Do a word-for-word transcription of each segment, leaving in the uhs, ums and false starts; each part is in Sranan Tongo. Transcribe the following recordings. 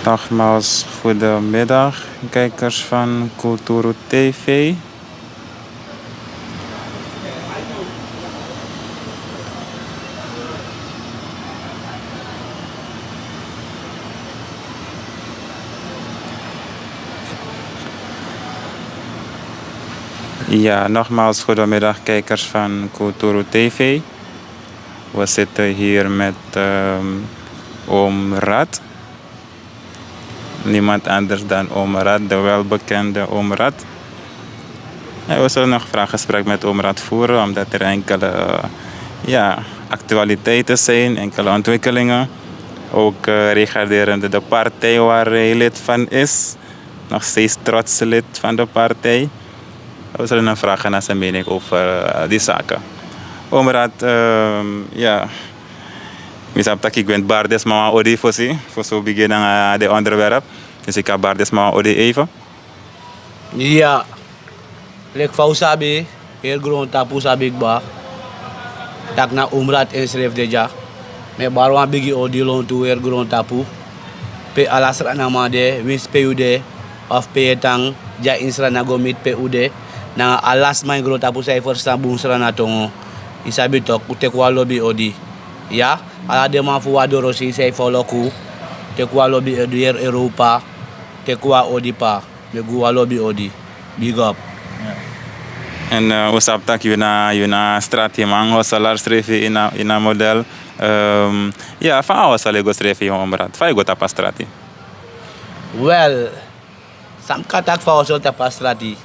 Nogmaals, goedemiddag, kijkers van Kulturu T V. Ja, nogmaals, goedemiddag, kijkers van Kulturu T V. We zitten hier met ehm Oom Rad. Niemand anders dan Oom Rad, de welbekende Oom Rad. En we zullen nog een vraaggesprek met Oom Rad voeren, omdat er enkele eh, ja, actualiteiten zijn, enkele ontwikkelingen. Ook eh, regarderende de partij waar hij lid van is. Nog steeds trots lid van de partij. We zullen hem vragen naar zijn mening over eh, die zaken. Oom Rad, ehm, ja. Mi sabi taki gwent bari den sma wan odi fosi, fosi un bigin nanga den onderwerp. Dus yu kan bari den sma wan odi even. Ya, leki fa un sabi, heri grontapu sabi kba taki na Oom Rad ensrefi de dya. Mi e bari wan bigi odi lontu heri grontapu, pe ala Sranaman de, winsi pe yu de, of pe yu e tan, dya ini Sranan go miti pe un de, nanga ala sma ini grontapu san e ferstan bun Srana tongo. Yu sabi toki, un teki wan lobi odi. Ya, ala den man fu wan dorosei san e foloku, teki wan lobi odi, heri Europa, teki wan odi pa, mi e gi un wan lobi odi. Big up. En eh, un sabi taki yu na, yu na stratiman, hoselaar srefi, yu na, yu na model. Ehm, ya, fa a hosel e go srefi, Oom Rad? Fa yu go tapu a strati? Wel, san mi kan taki fu a hosel tapu a strati,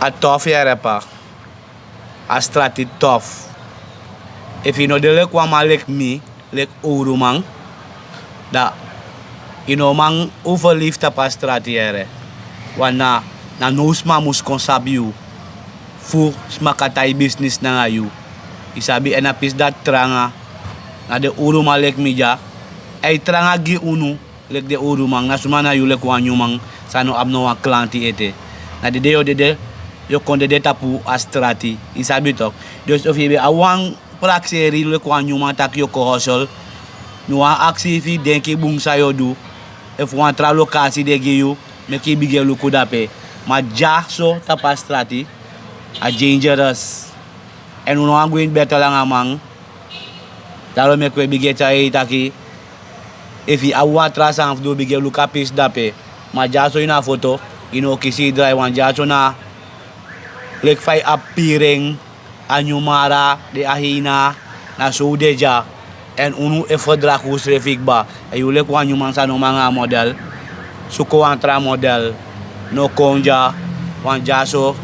a tof, yere pa. A strati tof. Efu yu no de leki wan man leki mi, leki owruman, dan yu no man overleef tapu a strati, yere. Want na, na now sma mus kon sabi yu, fu sma kan tan yu bisnis nanga yu. Yu sabi, èn a pisi dati tranga. Na den owruman leki mi dya, a e tranga gi unu. Leki den owruman, na suma na yu leki wan nyunman san no abi no wan klanti ete. Na dede yu o dede, yu o kon dede tapu a strati. Yu sabi toki. Dus efu yu ben abi wan prakseri leki wan nyunman taki yu o kon hosel, mi wani aksi yu fu yu denki bun san yu o du. Efu wan tra lokasi de gi yu, meki yu bigin e luku dape. Ma dyaso tapu a strati, a dangerous. Èn un no wani go ini bètè langa man. Dati o meki wi e bigin e taigi yu taki, efu yu abi wan tra sani fu du, bigin e luku a pisi dape. Ma dyaso ini a foto, yu no o kisi yu drai, want dyaso na leki fa yu abi piren, a nyunmara, den a hina, na so un de dya. Èn unu e ferdragi unsrefi kba. Èn yu leki wan nyunman san no man nanga a model, suku wan tra model, no kon dya, want dyaso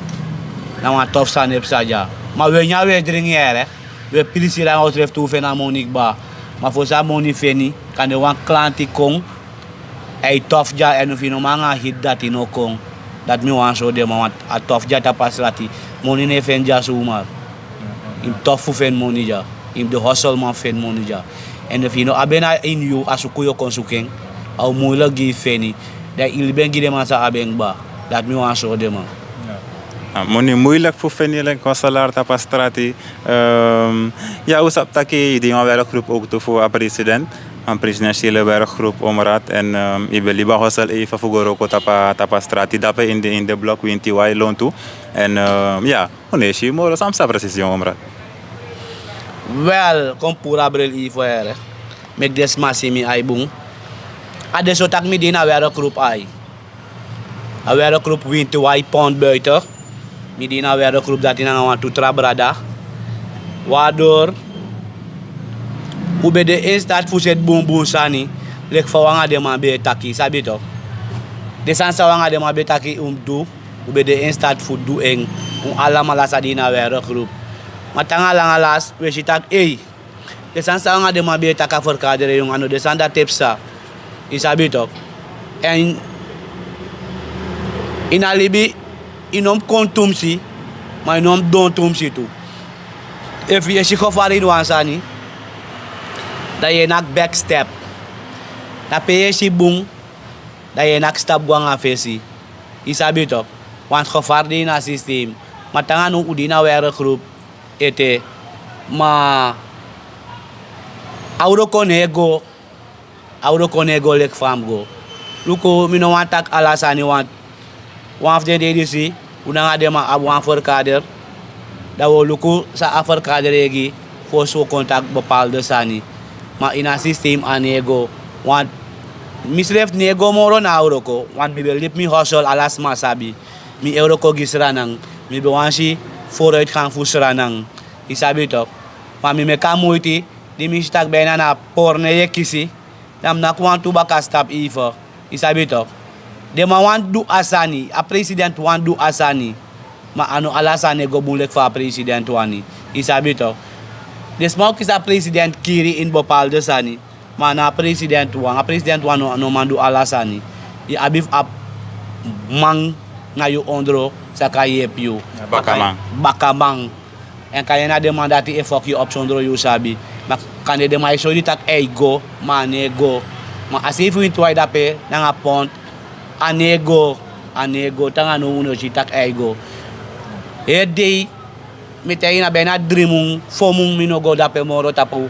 na wan tofu sani e psa dya. Ma wi e nyan, wi e dringi, yere. Wi e prisiri nanga unsrefi te un feni a moni kba. Ma fosi a moni feni, kande wan klanti kon, a e tofu dya, èn efu yu no man nanga a hiti dati, no kon. Dati mi wani sori den man, want a tofu dya tapu a strati. Moni no e feni dya zomaar. Yu mus tofu fu feni moni dya. Yu mus de hosselman fu feni moni dya. Èn efu yu no abi en na ini yu, a suku yu o kon suku en, a o muilek gi yu fu feni. Dan yu libi en gi den man san abi en kba. Dati mi wani sori den man. A moni muilek fu feni leki hosselari tapu a strati. Ehm, ya, un sabi taki yu de ini wan werkgroep ook tu fu a president. Wan presidentiële werkgroep, Oom Rad. Èn ehm, yu ben libi a hosel even fu go wroko tapu a, tapu a strati dape ini den, ini den blok winti wai lontu. Èn ehm, ya, un no e si yu moro. San psa presisi, Oom Rad? Wel, kon puru a bril yu fu yere, meki den sma si mi ai bun. A de so taki mi de ini a werkgroep ai. A werkgroep winti wai pond buiten. Mi de ini a werkgroep dati nanga wantu tra brada. Waardoor un ben de in staat fu seti bunbun sani, leki fa wan anga den man ben e taki, yu sabi toki. Den sani san wan anga den man ben e taki un mus du, un ben de in staat fu du en. Un alamala sa de ini a werkgroep. Ma te anga langa lasi, un e si taki, ei, den sani san wan anga den man ben e taki a vergadering, a no den sani dati e psa. Yu sabi toki. Èn ini a libi, yu no mus kon tumsi, ma yu no mus don tumsi tu. Efu yu e si gevaar ini wan sani, dan yu e naki backstep. Na pe yu e si bun, dan yu e naki stap go anga fesi. Yu sabi toki. Want gevaar de ini a systeem. Ma te anga now un de ini a werkgroep ete. Ma a wroko no e go. a wroko no e go leki fa a mus go. Luku, mi no wani taki ala sani, want wan fu den dei disi un nanga den man abi wan ferkader. Dan wi o luku san a ferkader e gi fosi wi o kon taki bepaalde sani. Ma ini a systeem a no e go. Want misrefi no e go moro na a wroko, want mi ben libi mi hosel, ala sma sabi. Mi e wroko gi Sranan. Mi ben wani si vooruitgang fu Sranan. Yu sabi tok. Ma mi meki a muiti, di mi si taki bijna na porne yu e kisi, dan mi naki wantu baka stapu even. Yu sabi tok. Den man wani du a sani, a president wani du a sani. Ma a no ala sani e go bun leki fa a president wani. Yu sabi tok. Den sma o kisi a president kiri ini bepaalde sani. Ma a no a president wani, a president wani no, no man du ala sani. Yu abi fu abi man na yu ondro san kan yepi yu. Bakaman. Bakaman. Èn kande na den man dati e foki yu op sondro yu sabi. Ma kande den man e sori yu taki a e go, ma a no e go. Ma a seefi winti wan e dape nanga pont, a no e go. A no e go, te nanga now un no si taki a e go. Heri dei mi e taigi yu na bijna dri mun, fo mun mi no go dape moro tapu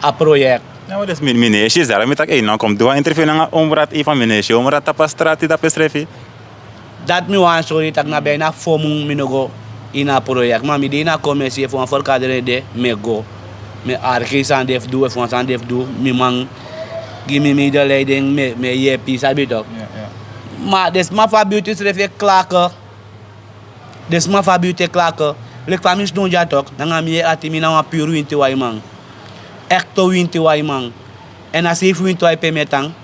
a project. Na wan desi mi, mi no e si, sara mi taki ei, no, kon mi du wan interview nanga Omrat, ei, fa mi no e si Omrat tapu a strati dape srefi. Dati mi wani sori yu taki na bijna fo mun mi no go ini a project. Ma mi de ini a komesi, efu wan ferkaderen de, mi e go. Mi e arki san den fu du, efu wan sani den fu du, mi man gi mi medeleiding, mi e, mi e yepi, sabi tok. Ma den sma fu a buiti srefi e klake. Den sma fu a buiti e klake. Leki fa mi sidon dya tok, nanga mi e ati, mi na wan puru winti waiman. Ekte winti waiman. Èn a seefi winti wai pe mi e tan,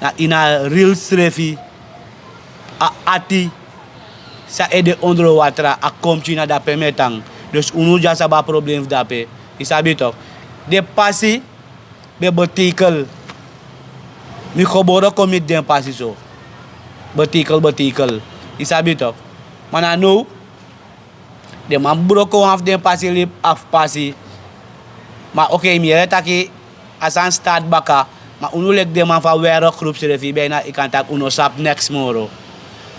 na ini a ril srefi. A ati san e de ondro watra, a komki na dape mi e tan. Dus unu dya sabi a problem fu dape. Yu sabi tok. Den pasi ben betekel. Mi gebore kon miti den pasi so. Betekel, betekel. Yu sabi tok. Ma na now, den man broko wan fu den pasi, libi afu pasi. Ma oké, mi yere taki a sani start baka. Ma unu leki den man fu a werkgroep srefi, bijna yu kan taki un no sabi neks moro.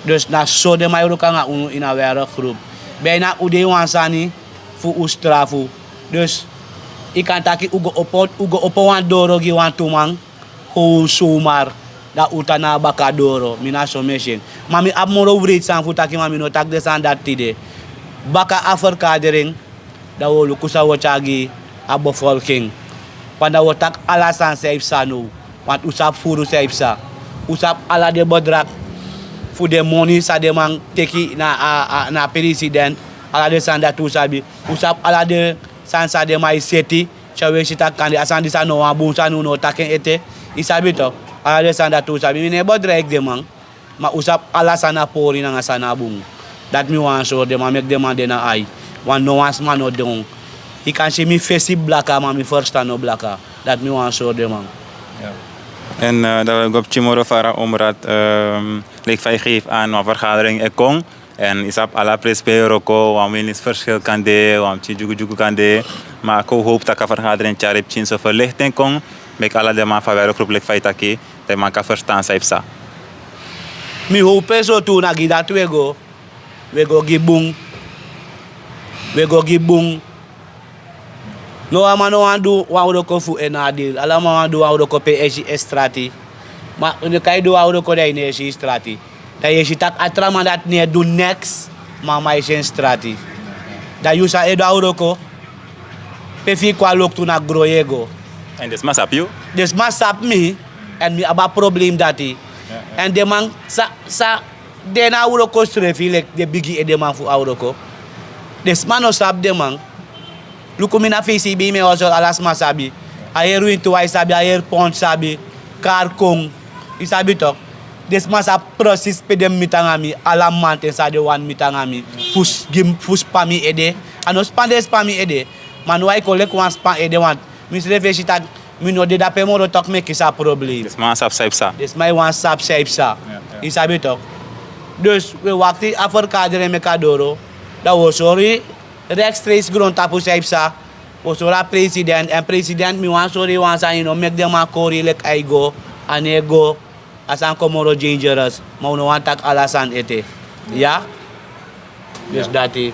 Dus na so den man e wroko nanga unu ini a werkgroep. Bijna un de ini wan sani fu un strafu. Dus yu kan taki un go opo, un go opo wan doro gi wantu man. Gewoon zomaar, dan un tan na a baka doro, mi na so mi e si en. Ma mi abi moro wreed sani fu taki, ma mi no taki den sani dati tide. Baka a ferkadering, dan wi o luku san wi o tyari gi a bevolking. Fa dan wi o taki ala sani san yu psa now. Want un sabi furu san yu psa. Un sabi ala den bedrag fu den moni san den man teki na a, a, na a president. Ala den sani dati un sabi. Un sabi ala den sani san den man e seti. Tyari wi e si taki kande a sani disi a no wan bun sani, un no o taki en ete. Yu sabi tok. Ala den sani dati un sabi. Mi no e bedreig den man. Ma un sabi ala sani a pori nanga sani a bun. Dati mi wani sori den man, meki den man de na ai. Want no wan sma no don. Yu kan si mi fesi blaka, ma mi ferstan no blaka. Dati mi wani sori den man. Èn, eh, dan wi go pikin moro fara, Omrat, ehm, leki fa yu geef aan, wan vergadering e kon. Èn yu sabi ala presi pe yu e wroko, wan meningsverschil kan de, wan pikin dyugudyugu kan de. Ma kon wi hopi taki a vergadering tyari pikin so verlichting kon. Meki ala den man fu a werkgroep, leki fa yu taki, den man kan ferstan san yu psa. Mi hopi en so tu, na gi dati wi e go. Wi e go gi bun. Wi e go gi bun. No wan man no wani du wan wroko fu en na a deal. Ala man wani du wan wroko pe yu e si en strati. Ma yu no kan du wan wroko dan yu no e si yu strati. Dan yu e si taki a tra man dati no e du neks, ma a man e si en strati. Dan yu san e du a wroko, pe fu yu kon a loktu, na gron yu e go. Èn den sma sabi yu? Den sma sabi mi, èn mi abi a problem dati. Èn den man sa, sa, den na a wroko srefi, leki den bigi edeman fu a wroko. Den sma no sabi den man. Luku mi na fisi, mi e hosel, ala sma sabi. A heri winti wai sabi, a heri pont sabi, kari kon. Yu sabi tok. Den sma sabi presis pe den miti nanga mi, ala mamanten san den wani miti nanga mi. Fu s-, gi mi, fu span mi ede. A no span den span mi ede. Ma now a e kon leki wan span ede, want mi srefi e si taki mi no de dape moro tok, mi e kisi a problem. Den sma wani sabi san yu psa. Den sma e wani sabi san yu psa. Yu sabi tok. Dus wi e wakti a ferkadering meki a doro. Dan wi o sori rechtstreeks grontapu san yu psa. Wi o sori a president. Èn president, mi wani sori yu wan sani, no meki den man kori yu leki a e go. A no e go. A sani kon moro dangerous. Ma wi no wani taki ala sani ete. Ya? Dus dati.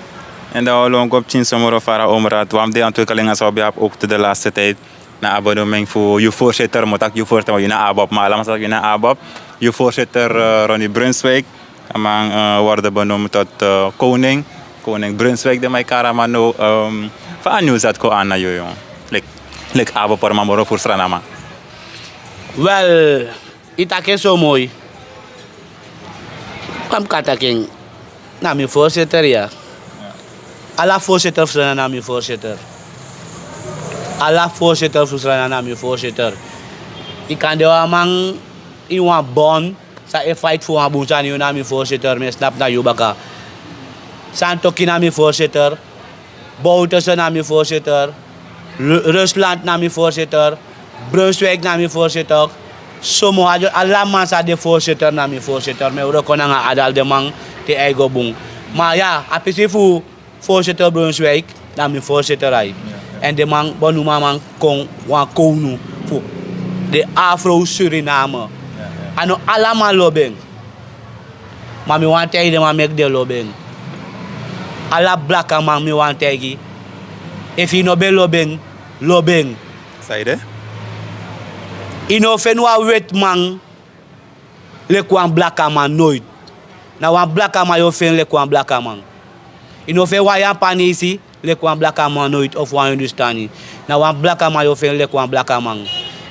Èn dan wi o lon go pikin so moro fara, Omrat. Wan fu den ontwikkeling san wi ben abi ook de laatste tijd. Na a benoeming fu yu voorzitter, mi o taki yu voorzitter, ma yu na ABOP, ma ala man sa taki yu na ABOP. Yu voorzitter, eh, Ronnie Brunswijk, a man, eh, worden benoemd tot, eh, koning. Koning Brunswijk, den man e kari a man now, ehm, fa a nieuws dati kon aan na yu, yu? Leki, leki ABOPer, ma moro fu Sranan man. Wel, yu taki en so moi. Fa mi kan taki en, na mi voorzitter ya. Ala voorzitter fu Sranan na mi voorzitter. Ala voorzitter fu Sranan na mi voorzitter. Yu kan de wan man ini wan bon, san e fight fu wan bun sani, yu na mi voorzitter, mi e snapu na yu baka. Santokhi na mi voorzitter. Bouterse na mi voorzitter. Ru-, Rusland na mi voorzitter. Brunswijk na mi voorzitter. Somo, ala man san de voorzitter na mi voorzitter. Mi e wroko nanga ala den man te a e go bun. Ma ya, a pisi fu voorzitter Brunswijk, na mi voorzitter ai. Èn den man benoem a man kon wan kownu fu den Afro-Suriname. A no ala man lobi en. Ma mi wani taigi den man meki den lobi en. Ala blakaman mi wani taigi. Efu yu no ben lobi en, lobi en. San ede? Yu no o feni wan wetiman leki wan blakaman noiti. Na wan blakaman yu o feni leki wan blakaman. Yu no o feni wan Yapanesi leki wan blakaman noiti, of wan Hindustani. Na wan blakaman yu o feni leki wan blakaman.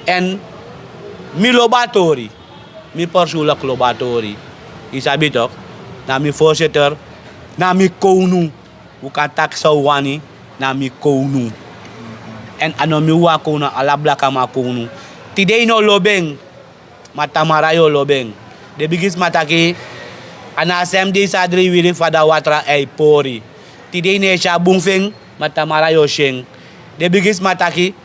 Èn mi lobi a tori. Mi persoonlijk lobi a tori. Yu sabi toch? Na mi voorzitter, na mi kownu. Un kan taki san un wani, na mi kownu. Èn a no mi wawan kownu, na ala blakaman kownu. Tide yu no lobi en, ma tamara yu o lobi en. Den bigisma taki, a na a sem dei san dri wiri fu a dawatra e pori. Tide yu no e si a bun fu en, ma tamara yu o si en. Den bigisma taki,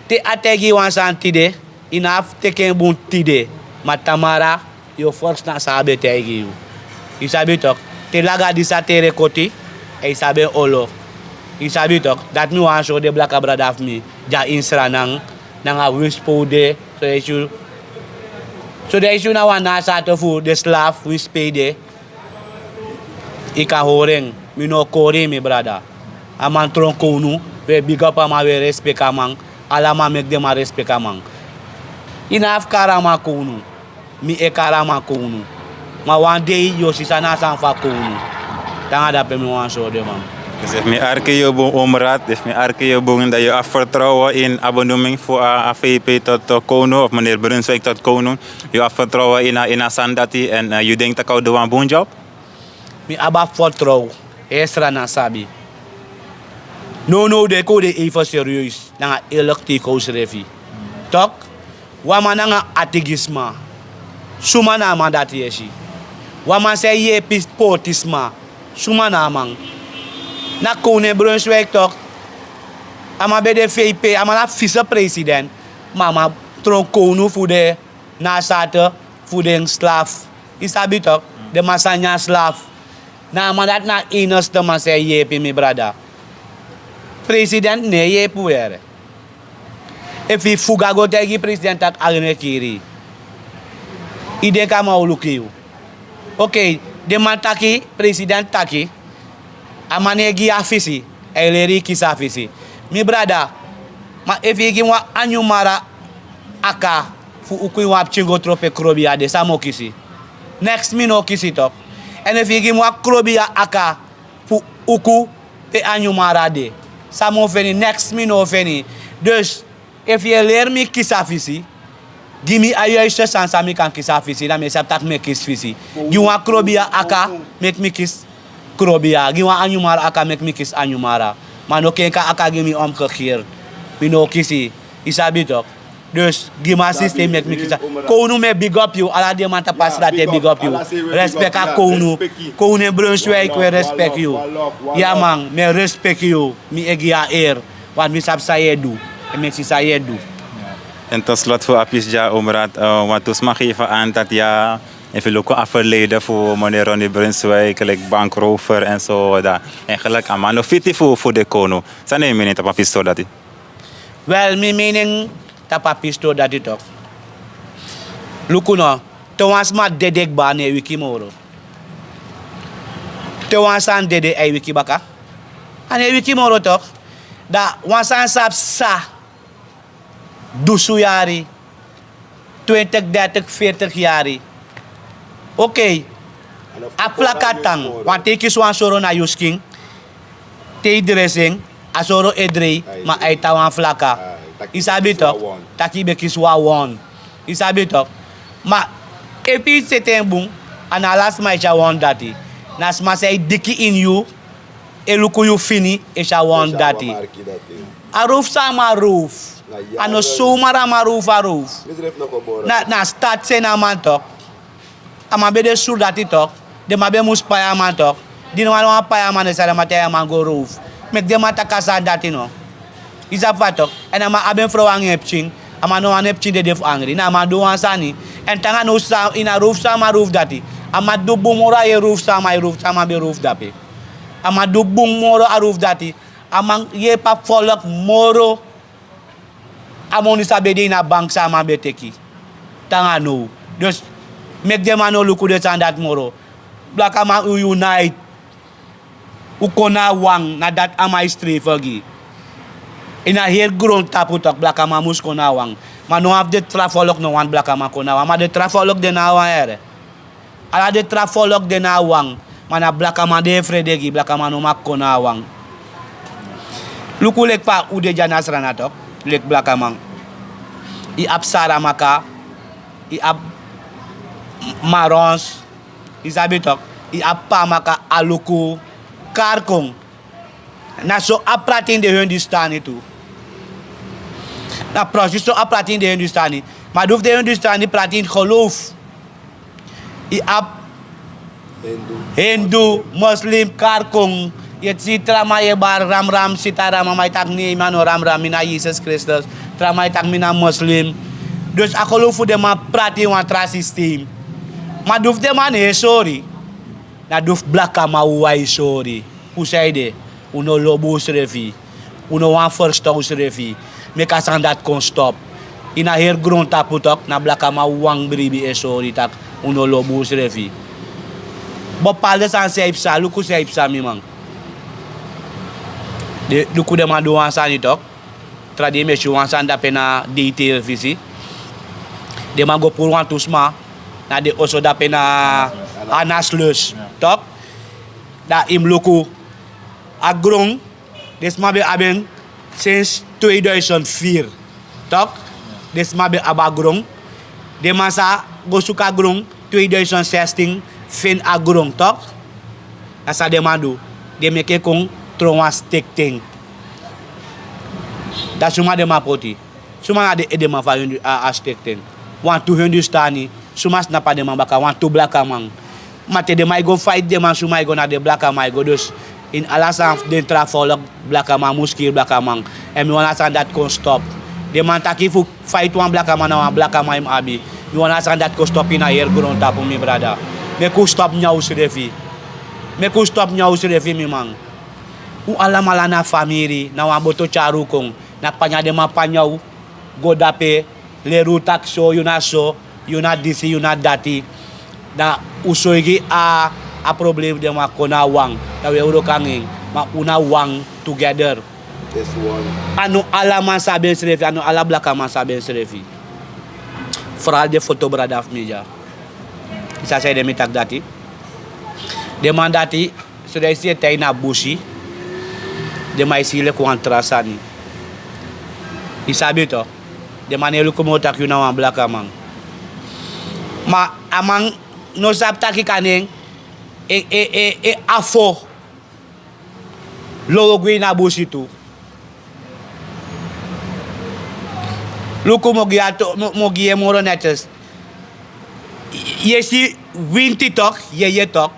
te a taigi yu wan sani tide, yu no abi fu teki en bun tide, ma tamara yu o ferstan san a ben taigi yu. Yu sabi toch, te laga disi a tere koti, èn yu sabi en olo. Yu sabi toch, dati mi wani sori den blaka brada fu mi, dya ini Sranan, nanga winsi pe un de, so den e si un, so den e si un na wan na a sate fu den slaaf, winsi pe yu de, yu kan hori en, mi no o kori yu, mi brada. A man tron kownu, wi e bigi op a man, wi e respeki a man, ala man meki den man respeki a man. Yu no abi fu kari a man kownu, mi e kari a man kownu. Ma wan dei yu o si san na a sani fu a kownu. Te anga dape mi wani sori den man. Dus efu mi arki yu bun, Omraad, efu mi arki yu bun, dan yu abi vertrouwen in a benoeming fu a, a VP tot, tot kownu, of meneer Brunswijk tot kownu. Yu abi vertrouwen in a, in a sani dati, èn, eh, yu denki tak' a o du wan bun job? Mi abi a vertrouwen, heri Sranan sabi. Nownow de kon un de even serieus, nanga eerlijk tegen unsrefi. Toch, wan man nanga ati gi sma. Suma na a man dati yu e si? Wan man san e yeepi pootisma. Suma na a man? Na kownu Brunswijk toch. A man ben de VP, a man na vicepresident. Ma a man tron kownu fu den na a sate fu den slaaf. Yu sabi toch, den man san nyan slaaf. Na a man dati na a enigste man san e yeepi, mi brada. President no e yeepi un yere. Efu yu fuga go taigi president tak' a no e kiri yu, yu denki a man o luku yu? Okei, den man taki, president taki, a man no e gi yu a fisi, a e leri yu kisi a fisi. Mi brada, ma efu yu gi mi wan anyumara aka fu uku ini wan pikin go tropi, krobiya de, san mi o kisi? Neks mi no o kisi toch. Èn efu yu gi mi wan krobiya aka fu uku pe anyumara de, san mi o feni? Neks mi no o feni. Dus, efu yu e leri mi kisi a fisi, gi mi a juiste sani san mi kan kisi a fisi, dan mi e sabi tak' mi e kisi fisi. Gi wan krobiya aka, meki mi kisi krobiya. Gi wan anyumara aka, meki mi kisi anyumara. Ma no kenki a aka gi mi omgekeerd. Mi no o kisi. Yu sabi toch. Dus, gi mi a systeem meki mi kisi. Kownu, mi e big up yu, ala den man tapu a srati e big up yu. Respect a kownu. Kownu Brunswijk, wi e respect yu. Ya man, mi e respect yu. Mi e gi yu a eer. Want mi sabi san yu e du. Èn mi e si san yu e du. En tot slot fu a pisi dya, Omraad, eh, want tu sma geven aan dat, ja, efu yu luku a verleden fu meneer Ronnie Brunswijk, like bankrover en zo, dat eigenlijk a man no fiti fu, fu de kownu. San na yu mening tapu a pisi tori dati? Wel, mi mening tapu a pisi tori dati toch. Luku no, te wan sma dede kba, a no e wiki moro. Te wan sani dede, a e wiki baka? A no e wiki moro toch. Da wan sani sa psa, Dusun yari, twintik dertik fertik yari. Okei. A flaka tan, wanten yu kisi wan soro na yu skin, te yu dresi en, a soro e drei, ma a e tan wan flaka. Yu sabi tok? Taki yu ben kisi wan won. Yu sabi tok? Ma efu yu seti en bun, a no ala sma e si a won dati. Na sma san e diki ini yu, e luku yu fini, e si a won dati. A roof san a man roof, a no sumara man roof a roof. Na stati seni a man tok. A man ben de suru dati tok. Den man ben mus pai a man tok. Di no wani wan pai a man, den sani a man tyai a man go roof. Meki den man taki a sani dati no. Yu sabi fa tok? Èn a man abi en frow anga en pikin. A man no wani en pikin dede fu angri. Na a man du wan sani. Èn te anga now san ini a roof san a man roof dati, a man du bun moro a yeye roof san a man e roof san a man ben roof dape. A man du bun moro a roof dati. A man yeepi a folok moro. A moni san ben de ini a bank san a man ben teki te anga now. Dus meki den man no luku den sani dati moro. Blakaman, un unite. Un kon na wan, na dati a man e strefi gi. Ini a heri grontapu tok blakaman mus kon na wan. Ma no wan fu den tra folok no wani blakaman kon na wan. Ma den tra folok de na wan here. Ala den tra folok de na wan. Ma na blakaman den e frede gi, blakaman no mag kon na wan. Luku leki fa un de dya na Sranan tok. Leki blakaman, yu abi Saramaka, yu abi Marrons, yu sabi tok, yu abi Pamaka, Aluku, Karkong. Na so a prati ini den Hindustani tu. Na prosi so a prati ini den Hindustani. Ma di fu den Hindustani prati ini geloof. Yu abi Hindu, Muslim, Karkong. Yu e si tra man yu e bari Ram Ram, Sita Ram, a man e taki nei, mi a no Ram Ram, mi na Jesus Kristus. Tra man e taki mi na Muslim. Dus a geloof fu den man prati ini wan tra systeem. Ma di fu den man no e sori. Na di fu blakaman wawan e sori. Usaide? Un no lobi unsrefi. Un no wani ferstan unsrefi. Meki a sani dati kon stop. Ini a heri grontapu tok, na blakaman wawan bribi e sori tak' un no lobi unsrefi. Bepaalde sani san yu psa, luku san yu psa, mi man. Den, luku den man du wan sani tok. Tra dei mi e si wan sani dape na dei telefisi. Den man go puru wantu sma na den oso dape na Anasluis tok. Dan yu mus luku a gron, den sma ben abi en sinsi tweeduizend vier tok. Den sma ben abi a gron. Den man sa go suku a gron tweeduizend zestien, feni a gron tok. Na san den man du? Den meki en kon tron wan stekten. Dan suma den man poti? Suma na den edeman fu a Hindu, a, a stekten? Wantu Hindustani. Suma snapu a den man baka? Wantu blakaman. Ma te den man e go faiti den man, suma e go? Na den blakaman e go. Dus ini ala sani fu den tra folok, blakaman mus kiri blakaman. Èn mi wani a sani dati kon stop. Den man taki fu faiti wan blakaman, na wan blakaman yu mus abi. Mi wani a sani dati kon stop ini a heri grontapu, mi brada. Meki un stop nyan unsrefi. Meki un stop nyan unsrefi, mi man. Un alamala na famiri, na wan boto tyari un kon. Na panya den man panya un go dape, leri un tak' so, yu na so, yu na disi, yu na dati. Dan un soigi a, a problem fu den man kon na wan. Dan un e wroko anga en. Ma un na wan together. A no ala man sabi ensrefi, a no ala blakaman sabi ensrefi. Vooral den foto brada fu mi dya. Yu sabi san ede mi taki dati? Den man dati, so den e si yu e tan ini a busi, den man e si yu leki wan tra sani. Yu sabi tok, den man no e luku moo tak' yu na wan blakaman. Ma a man no sabi tak' yu kan e, e, e, e, e afo lowe gwe ini a busi tu. Luku, mi o gi yu a to-, mi o, mi o gi yu en moro neti. Yu e si winti tok, yeye tok,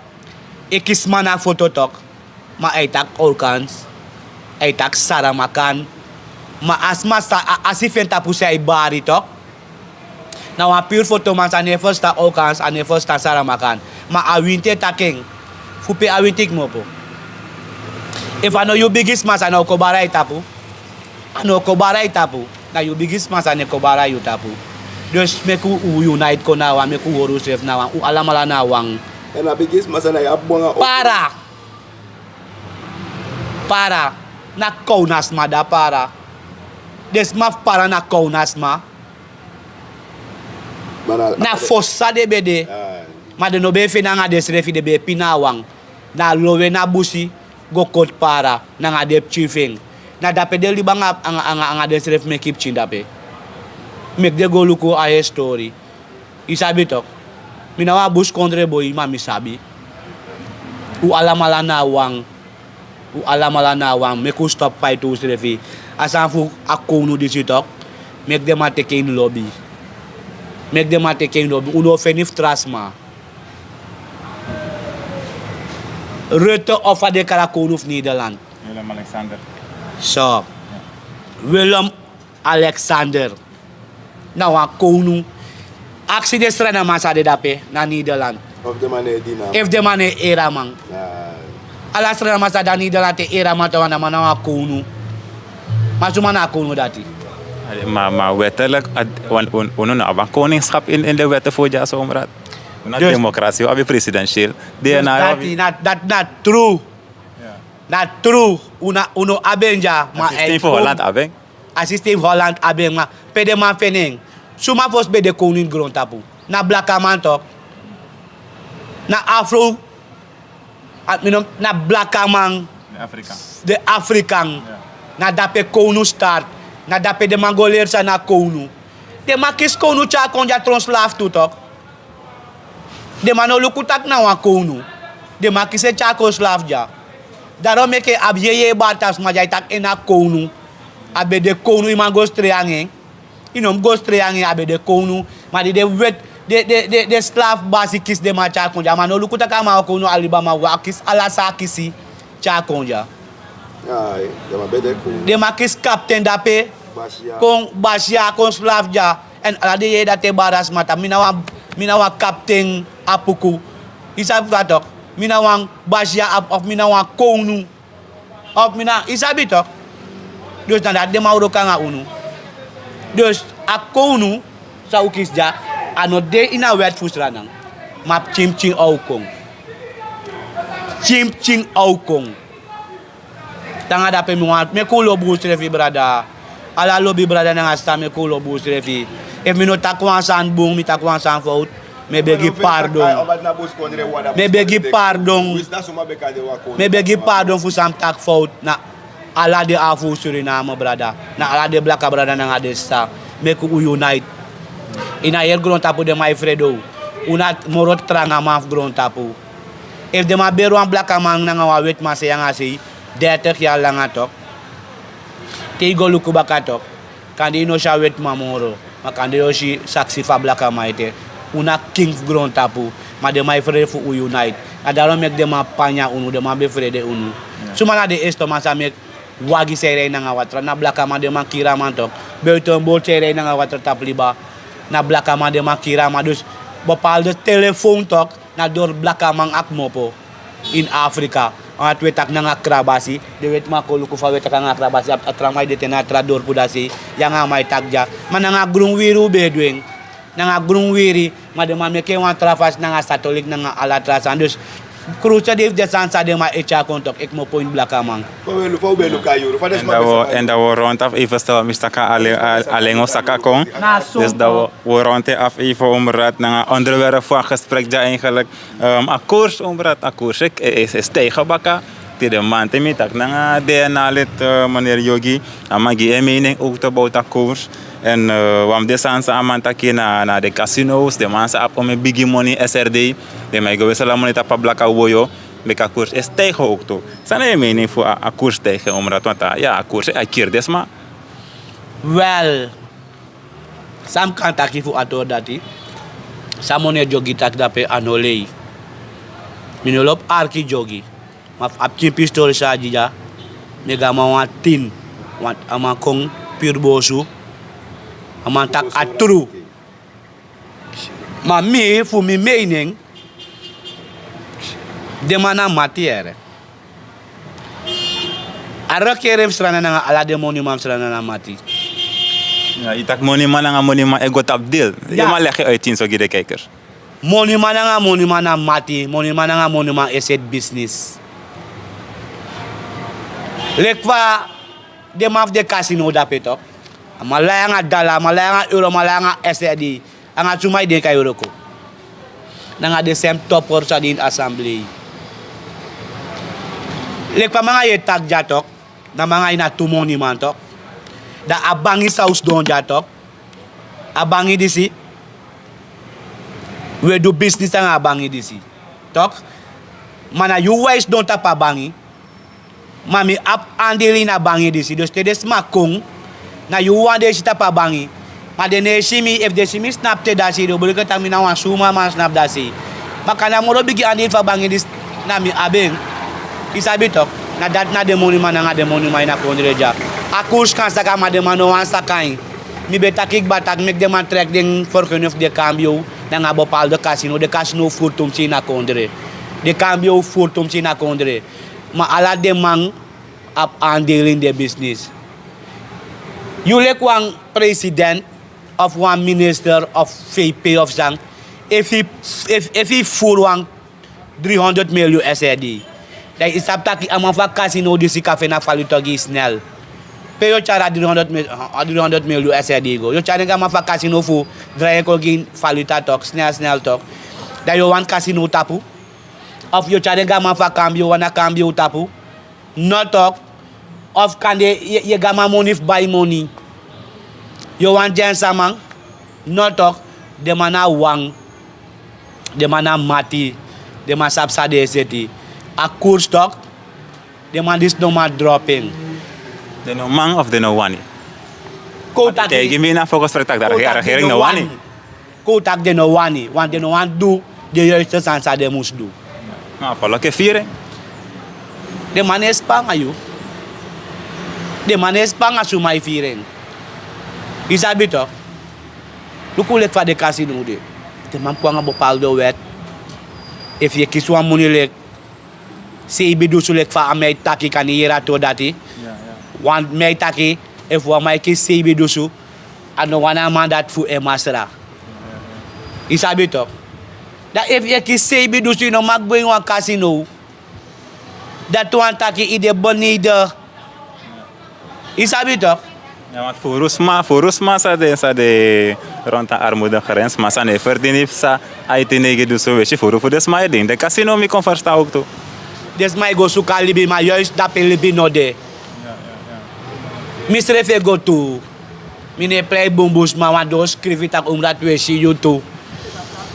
e kisi sma na foto tok. Ma a e taki Olkans, a e taki Saramaccan. Ma a sma sa, a, a si fu en tapu san a e bari tok. Na wan puru fotoman san no e ferstan Olkans, a no e ferstan Saramaccan. Ma a winti e taki en. Fu pe a winti kmopo? Efu a no yu bigisma san, a no o kon bari a yu tapu. A no o kon bari a yu tapu. Na yu bigisma san e kon bari a yu tapu. Dus meki un unite kon na wan, meki un hori unsrefi na wan, un alamala na wan. Èn a bigisma san e abi bun anga... Para. Para. Na kownu a sma de a para. Den sma fu Para na kownu sma. Na fosi san den ben de. Ma den no ben e feni anga densrefi, den ben e pina a wan. Na lowe na busi go koti Para nanga den pikin fu en. Na dape den libi anga, anga, anga, anga densrefi meki pikin dape. Meki den go luku a heri stori. Yu sabi tok. Mi na wan busikondre boi, ma mi sabi. Un alamala na wan. Un alamala na wan. Meki un stop faiti unsrefi. A sani fu a kownu disi tok. Meki den man teki en lobi. Meki den man teki en lobi. Un no feni fu tra sma. Rutte of fa den e kari a kownu fu Nederland. Willem-Alexander. So. Willem-Alexander. Na wan kownu. Aksi den Sranan man san de dape na Nederland. Efu den man no e eri a man. Ala Sranan man san de na Nederland e eri a man, tok, na man na wan kownu. Ma suma na a kownu dati? Ma, ma wettelijk, a, wan, un, unu no abi koningschap in, in de wetten fu dyaso, Omraad. Unu na democratie, wi abi presidentieel. Dus DNA dati na, dati na true. Na true, un no, un no abi en dya, ma a systeem fu Holland abi en. A systeem fu Holland abi en, ma pe den man feni en? Suma fosi ben de kownu ini grontapu? Na blakaman tok. Na Afro, a, mi no, na blakaman. Den Afrikan. Den Afrikan. Na dape kownu start. Na dape den man go leri san na kownu. Den man kisi kownu tyari kon dya tron slaaf tu tok. Den man no luku taki na wan kownu. Den man kisi en tyari kon slaaf dya. Daarom meki en abi yeye bari tapu sma dya e taki en na kownu. A ben de kownu, yu man go strei anga en. Yu no mus go strei anga en, a ben de kownu. Ma di den wet, den, den, den, den slaaf basi kisi den man tyari kon dya. A man no luku taki a man wan kownu, a libi a man, a kisi ala san a kisi tyari kon dya. Den man kisi kapten dape. Kon basiya, kon slaaf dya. Èn ala den yeye dati e bari a sma taki mi na wan, mi na wan kapten Apuku. Yu sabi fa tok. Mi na wan basiya Apuku, of mi na wan kownu. Of mi na, yu sabi tok. Dus na dati den man wroko anga unu. Dus a kownu san un kisi dya, a no de ini a wet fu Sranan. Ma pikin pikin o kon. Pikin pikin o kon. Te anga dape mi wani meki un lobi unsrefi, brada. Ala lobi brada nanga sisa, meki un lobi unsrefi. Efu mi no taki wan sani bun, mi taki wan sani fowtu, mi e begi pardon. Mi e begi pardon. Mi e begi pardon fu san mi taki fowtu na ala den afu Suriname, brada. Na ala den blaka brada nanga den sisa. Meki un unite. Ini a heri grontapu den man e frede un. Un na moro trangaman fu grontapu. Efu den man beri wan blakaman nanga wan wetiman sei anga sei, dertig yari langa tok. Te yu go luku baka tok, kande yu no si a wetiman moro, ma kande yu o si saksi fu a blakaman ete. Un na king fu grontapu, ma den man e frede fu un unite. Na daarom meki den man panya unu, den man ben frede unu. Suma na den eerste man san meki wagi san e rei nanga watra? Na blakaman, den man kiri a man tok. Buitenboord san e rei nanga watra tapu liba, na blakaman, den man kiri a man. Dus bepaalde telefoon tok, na dori blakaman a kmopo. Ini Afrika, a tu e taki nanga krabasi, den wetiman kon luku fa un e taki nanga krabasi, a tra man e de te na a tra dorpu dati sei, yu anga a man e taki dya. Ma nanga grun wiri un ben e du en. Nanga grun wiri, ma den man meki en wan tra fasi nanga satolik nanga ala tra sani. Dus krusa de fu den sani san den man e tyari kon tok, e kmopo ini blakaman. Èn dan wi o rond af even, stel mi saka alen o saka kon. Dus dan wi o rond af even, Omraad, nanga onderwerp fu a gesprek dya eigenlijk. A koers, Omraad, a koers e stijgen baka. Te den man te mi taki nanga DNA-lid, meneer Yogi, a man gi en mening ook te bout a koers. Èn wan fu den sani san a man taki na, na den casino's, den man san abi wan bigi moni, SRD, den man e go wissel a moni tapu a blaka woyo, meki a koers e stijgen ook tu. San na yu mening fu a, a koersstijging, Omraad, want a, ya, a koers e kiri den sma. Wel, san mi kan taki fu a tori dati, san meneer Yogi taki dape a no lei. Mi no lobi arki Yogi. Ma fu a pikin pistori san a gi dya, mi e gi a man wan tin. Want a man kon puru bosu. A man taki a tru. Ma mi, fu mi mening, den man na mati, yere. A regering fu Sranan nanga ala den moniman fu Sranan na mati. Ya, yu taki moniman nanga moniman e go tapu deal. Yu man legi uit tin so gi den kijkers. Moniman nanga moniman na mati, moniman nanga moniman e seti business. Leki fa den man fu den casino dape tok. A man lai anga dala, a man lai anga euro, a man lai anga srd. Anga suma yu denki a e wroko? Nanga den sem topori san de ini assemblee. Leki fa mi anga yu e taki dya tok, na mi anga yu na tu moniman tok. Dan a bangi san un sidon dya tok, a bangi disi, un e du bisnis anga a bangi disi tok. Ma na yu wawan e sidon tapu a bangi. Ma mi abi andeli ini a bangi disi. Dus te den sma kon, na yu wawan den e si tapu a bangi. Ma den no e si mi. Efu den si mi snapu te dasi, den o boli taki mi na wan suma man snapu dasi. Ma kande a moro bigi andeli fu a bangi disi, na mi abi en. Yu sabi tok. Na dati na den moniman nanga den moniman ini a kondre dya. A koers kan saka, ma den man no wani saka en. Mi ben taki kba taki meki den man trek den forkeni fu den kambio nanga bepaalde kasino. Den kasino furu tumsi ini a kondre. Den kambio furu tumsi ini a kondre. Ma ala den man abi andeli ini den bisnis. Yu leki wan president of wan minister of vp of san, efu yu furu wan dri honderd miljoen srd, dan yu sabi taki a man fu a kasino disi kan feni a valuta gi yu snel. Pe yu o tyari a dri honderd miljoen srd go? Yu o tyari en gi a man fu a kasino fu drai en kon gi yu valuta tok, snel snel tok. Dan yu o wani kasino tapu? Of yu o tyari en gi a man fu a kambio, wan a kambio tapu? No tok. Of kande yu e gi a man moni fu bai moni? Yu o wani gi en sama? No tok. Den man na wan. Den man na mati. Den man sabi san den e seti. A koers tok. Den man disi no man dropu en. Den no man of den no wani? Kon un taki, taigi mi na fokos frektak dati a regering no wani. Kon un taki den no wani, want den no wani du den yoiste sani san den mus du. Ma a folok e firi en. Den man no e span anga yu. Den man no e span anga suma e firi en. Yu sabi tok. Luku leki fa den kasino de. Den man poti anga bepaalde wet. Efu yu e kisi wan moni leki seibi dusu, leki fa a man e taki, kan yu yere a tori dati? Want mi e taki, efu wan man e kisi seibi dusu, a no wani a man dati fu en masra. Yu sabi tok. Dan efu yu e kisi seibi dusu, yu no man gwe ini wan kasino. Dati wani taki yu de beneden. Yu sabi tok. Furu sma, furu sma san de, san de rond a armoedegrens, sma san no e ferdini, san a iti neigi dusu, wesi furu fu den sma e de ini den kasino, mi kon ferstan owktu. Den sma e go suku a libi, ma yoisi dape libi no de. Mi srefi e go tu. Mi no e prei bunbun sma, want den o skrifi tak' Umrat, wi e si yu tu.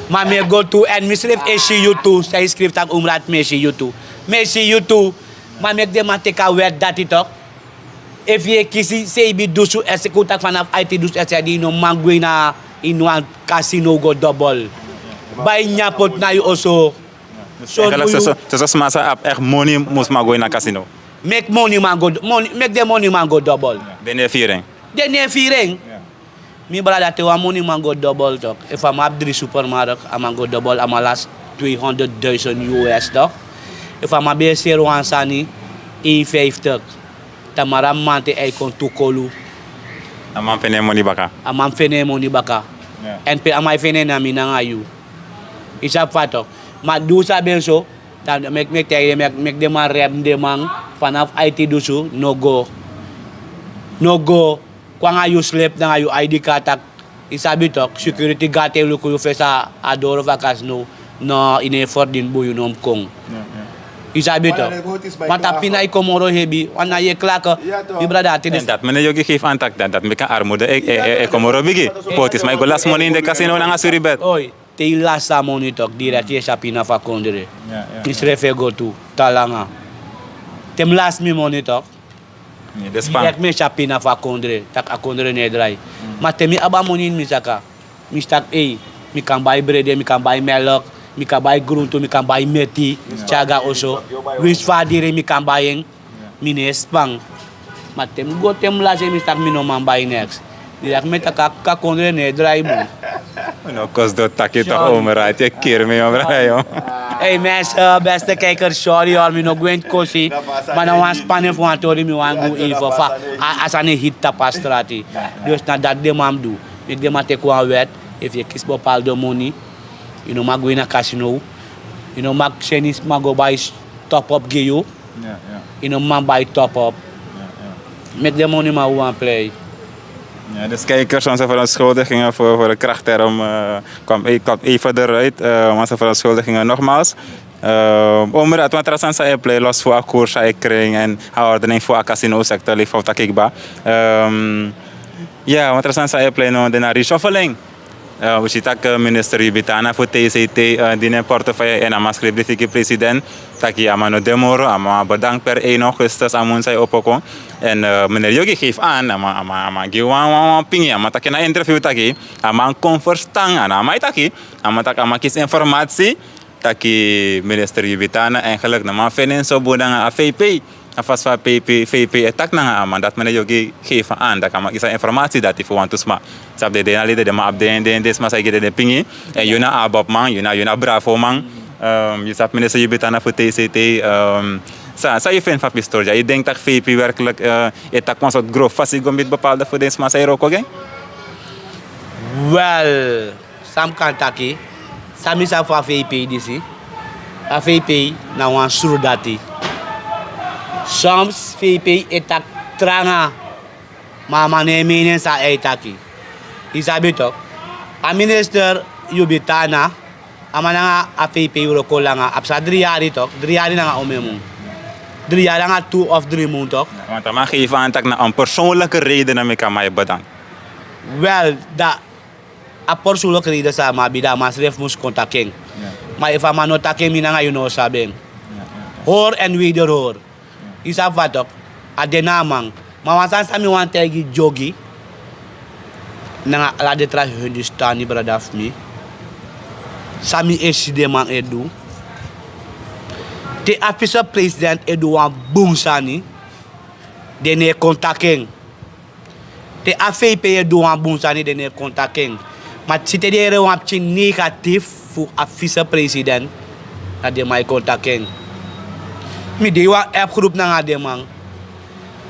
Ma mi e go tu, èn mi srefi e si yu tu. San yu skrifi tak' Umrat, mi e si yu tu. Mi e si yu tu. Ma meki den man teki a wet dati tok. Efu yu e kisi seibi dusu, kon un taki fanafu aiti dusu, yu no man gwe na ini wan kasino go dobol. Bai nyan poti na yu oso. Soso sma san abi echt moni mus man go ini a kasino. Meki moniman go, meki den moniman go dobol. Den no e firi en. Den no e firi en. Mi brada, te wan moniman go dobol tok, efu a man abi dri supermarkt, a man go dobol, a man lasi tweehonderdduizend us tok. Efu a man ben e seri wan sani eenenvijftig, tamara mamanten a e kon tu kolu. A man feni en moni baka. A man feni en moni baka. Èn pe a man e feni en, na mi nanga yu. Yu sabi fa tok. Ma di un sabi en so, dan meki, meki taigi den, meki, meki den man rep den man. Fanafu aiti dusu, no go. No go. Kon nanga yu slip nanga yu I D kaart taki, yu sabi tok, security guard e luku yu fesi a doro fu a kasino. No, yu no e ferdini bun, yu no mus kon. Yu sabi tok. Want a pina e kon moro hebi, want na yu e klak. Mi brada, a tide. Èn dati mi no e gi geef antak, dan dati meki a armoede e kon moro bigi. Politisma e go lasi moni ini den kasino nanga suribet. Te yu lasi a moni tok, direct yu e si a pina fu a kondre. Mi srefi e go tu, tan langa. Te mi lasi mi moni tok, direct mi e si a pina fu a kondre, tak' a kondre no e drai. Ma te mi abi a moni ini mi saka, mi si tak' ei, mi kan bai brede, mi kan bai melk, mi kan bai gruntu, mi kan bai meti, tyari go na oso. Winsi fu a diri mi kan bai en. Mi no e span. Ma te mi go, te mi lasi en, mi si tak' mi no man bai neks. Direct mi e taki a kondre no e drai bun. Mi no kosi doti taki tok, Umra, yu e kiri mi, Umra. Hey mensen, beste kijkers, sorry hoor, mi no gwenti kosi. Ma na wan spanning fu wan tori mi wani gi unu, fa a sani e hiti tapu a strati. Dus na dati den man mus du. Meki den man teki wan wet, efu yu e kisi bepaalde moni, yu no man go ini a kasino. Yu no man seni sma go bai top up gi yu. Yu no man bai top up. Meki den moniman wawan prei. Ja, dus kijkers, onze verontschuldigingen voor, voor de krachtterm, eh, kwam, e- kwam even eruit. Eh, onze verontschuldigingen nogmaals. Eh, Omraad, want er zijn zijn play los voor akkoord, zijn kring en haar ordening voor casino sector, lief of takikba. Ehm, ja, want er zijn zijn play no de na reshuffling. Eh, we zien dat, eh, minister Yubitana voor T C T, eh, die een portefeuille en a man schrijft die president. Taki a man no demoro, a man bedankt per één augustus, a man zei opoko. En, eh, meneer Yogi geeft aan, a man, a man, a man geeft wan, wan, wan pingi, a man taki na interview taki, a man kon verstaan, a man taki, a man taki, a man kies informatie, taki minister Yubitana eigenlijk, na man fenen so budanga a V P. A fasi fa P P, V P e taki nanga a man, dat meneer Yogi geeft aan, dat a man kies informatie dat hij voor want to sma. Sabi de den a leden, den man abi den, den, den sma sa e gi den, den pingi. En yu na a bobman, yu na, yu na bravo man. Ehm, yu sabi minister Yubitana voor T C T. Ehm, sa, sa yu feni fu a pistori dya? Yu denki tak' V P werkelijk, eh, e taki wan sortu grof fasi go miti bepaalde fu den sma sa e wroko gi en? Wel, san mi kan taki, san mi sabi fu a V P disi, a V P na wan sru dati. Soms V P e taki tranga, ma a man no e meen en san a e taki. Yu sabi tok, a minister Yubitana, a man nanga a V P wroko langa, a psa dri yari tok, dri yari nanga omeni mun. Dri yari nanga tu of dri mun tok. Want a man geeft aan tak' na een persoonlijke reden meki a man e bedank. Wel, da a persoonlijke reden san a man abi, da a man srefi mus kon taki en. Ma efu a man no taki en, mi nanga yu no o sabi en. Hoor en wederhoor. Yu sabi fa tok, a de na a man. Ma wan sani san mi wani taigi Yogi nanga ala den tra Hindustani brada fu mi, san mi e si den man e du, te a vicepresident e du wan bun sani, den no e kon taki en. Te a V P e du wan bun sani, den no e kon taki en. Ma te den yere wan pikin negatief fu a vicepresident, dan den man e kon taki en. Mi de ini wan appgroep nanga den man.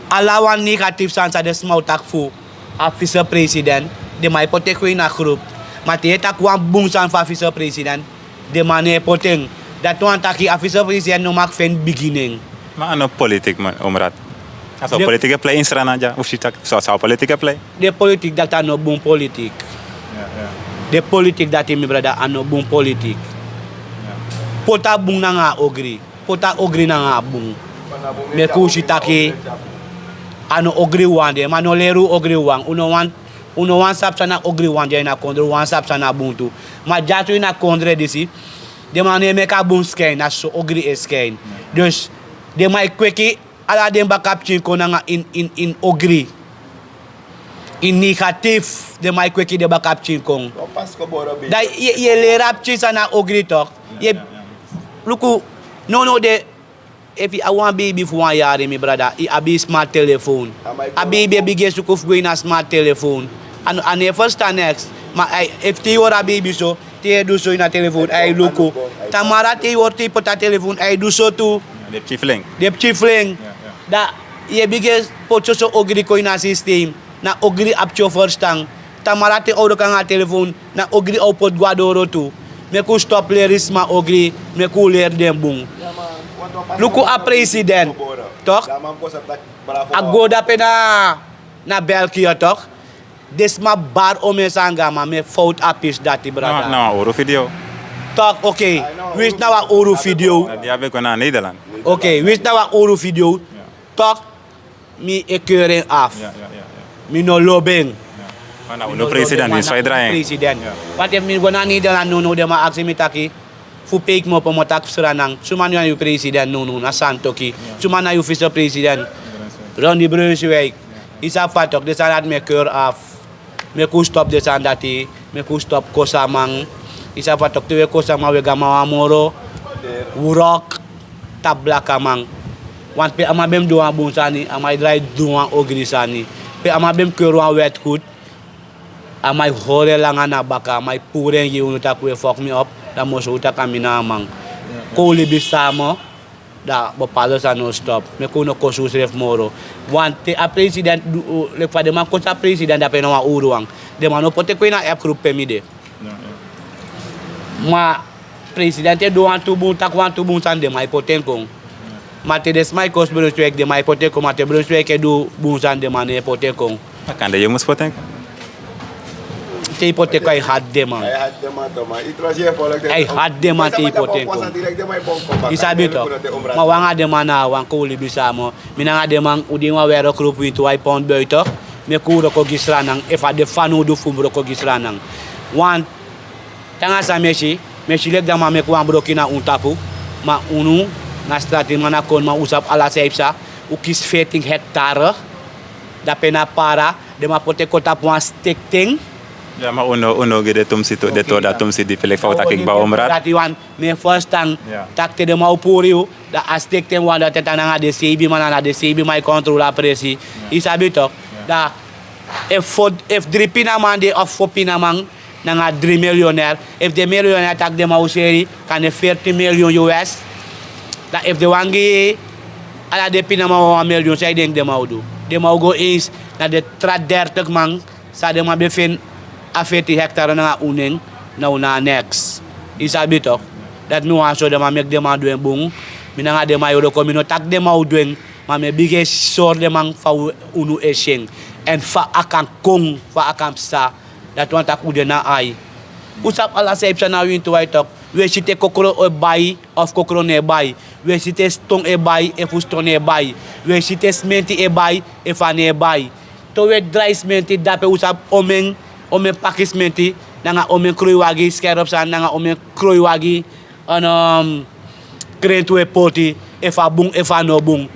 Ala wan negatief sani san den sma o taki fu a vicepresident, den man e poti en kon ini a groep. Ma te yu e taki wan bun sani fu a vicepresident, den man no e poti en. Dati wani taki a vicepresident no mag feni bigi nen. Ma a no politik, man, Omraad. A so politik e play ini Sranan dya, un si tak' so, so politik e play. Den politik dati a no bun politik. Den politik dati, mi brada, a no bun politik. Poti a bun nanga a ogri. Poti a ogri nanga a bun. Meki un si taki a no ogri wawan de, ma no leri un ogri wawan. Un no wani, un no wani sabi san na ogri wawan de ini a kondre, un wani sabi san na bun tu. Ma dya tu ini a kondre disi, den man no e meki a bun skin, na so ogri e skin. Dus den man e kweki ala den baka pikin kon nanga ini, ini, ini ogri. Ini negatief, den man e kweki den baka pikin kon. Dan yu, yu e leri a pikin san na ogri tok. Yu e, luku, nownow de, efu yu abi wan beibi fu wan yari, mi brada, yu abi yu smart telefoon. A beibi e bigin e suku fu go ini a smart telefoon. A no, a no e ferstan neks. Ma ai, efu te yu hori a beibi so, te yu e du so ini a telefoon, ai luku. Tamara te yu hori te yu poti a telefoon, ai du so tu. Den pikin fling. Den pikin fling. Dan yu e bigin e poti soso ogri kon ini a systeem. Na ogri a pikin o ferstan. Tamara te a o wroko nanga a telefoon, na ogri a o poti go na doro tu. Meki un stop leri sma ogri, meki un leri den bun. Luku a president, tok? A go dape na, na België, tok? Den sma bari omeni sani gi a man, mi e fowtu a pisi dati, brada. Na, na wan uru video. Tok, oké. Winsi na wan uru video. Na di a ben kon na Nederland. Oké, winsi na wan uru video. Tok, mi e keur en afu. Mi no lobi en. Ma na unu president, winsi fa yu drai en. President. Want efu mi go na Nederland nownow, den man aksi mi taki, fu peki mi opo, mi o taki fu Sranan. Suma na yu president nownow, na Santoki. Suma na yu vicepresident? Ronnie Brunswijk. Yu sabi fa tok, den sani dati mi e keur afu. Meki un stop den sani dati, meki un stop kosi a man. Yu sabi fa tok, te un e kosi a man, un e gi a man wan moro wrok tapu blakaman. Want pe a man ben mus du wan bun sani, a man e drai du wan ogri sani. Pe a man ben mus keur wan wet goed, a man e hori en langa na baka, a man e puru en gi unu taki un e fok mi op, dan mi o sori un taki a mi na a man. Kon un libi samen, dan bepaalde sani no stop. Meki un no kosi unsrefi moro. Want te a president du, leki fa den man kosi a president, dape na wan uru wan. Den man no poti en kon ini a appgroep pe mi de. Ma president e du wantu bun, taki wantu bun sani, den man e poti en kon. Ma te den sma e kosi Brunswijk, den man e poti en kon. Ma te Brunswijk e du bun sani, den man no e poti en kon. A kande yu mus poti en kon. te yu poti en kon, a e hati den man. A e hati den man te yu poti en kon. Yu sabi tok. Ma wi nanga den man na a wan, kon wi libi sama. Mi nanga den man, un de ini wan werkgroep, winti wan e pon buiten. Meki un wroko gi Sranan, efu a de fanowdu fu un wroko gi Sranan. Wan, te nanga san mi e si, mi e si leki dan man meki wan broki na un tapu. Ma unu na stratiman, na koniman, un sabi ala san e psa. Un kisi veertien hectare. Dape na para, den man poti en kon tapu wan stekten. Ya, ma un no, un no gi den tumsi tu, den tori dati tumsi dipi leki fa un taki kba, Omrad. Dati wan, mi e ferstan. Ya. Tak' te den man o puru yu, dan a stekten wan dati e tan nanga den seibi man, na den seibi man e kontrol a presi. Ya. Yu sabi tok. Ya. Dan efu, efu dri pinaman de of fo pinaman, nanga dri miljonair. Efu den miljonair tak' den man o seri, kande veertien miljoen U S. Dan efu den wani gi ala den pinaman wan, wan miljoen, san yu denki den man o du? Den man o go eens na den tra dertig man san den man ben feni a veertien hectare nanga un nen, now na neks. Yu sabi tok. Dati mi wani sori den man, meki den man du en bun. Mi nanga den man e wroko, mi no taki den man o du en. Ma mi e bigin e sori den man fa unu e si en. Èn fa a kan kon, fa a kan psa. Dati wani taki un de na ai. Un sabi ala san e psa na winti wan, tok. Un e si te kokro e bai, of kokro no e bai. Un e si te ston e bai, efu ston no e bai. Un e si te simenti e bai, efu a no e bai. Te un e drai simenti dape, un sabi omeni, omeni paki simenti, nanga omeni kroiwagi, skerpsan, nanga omeni kroiwagi, en, um, krenti un e poti, efu a bun, efu a no bun.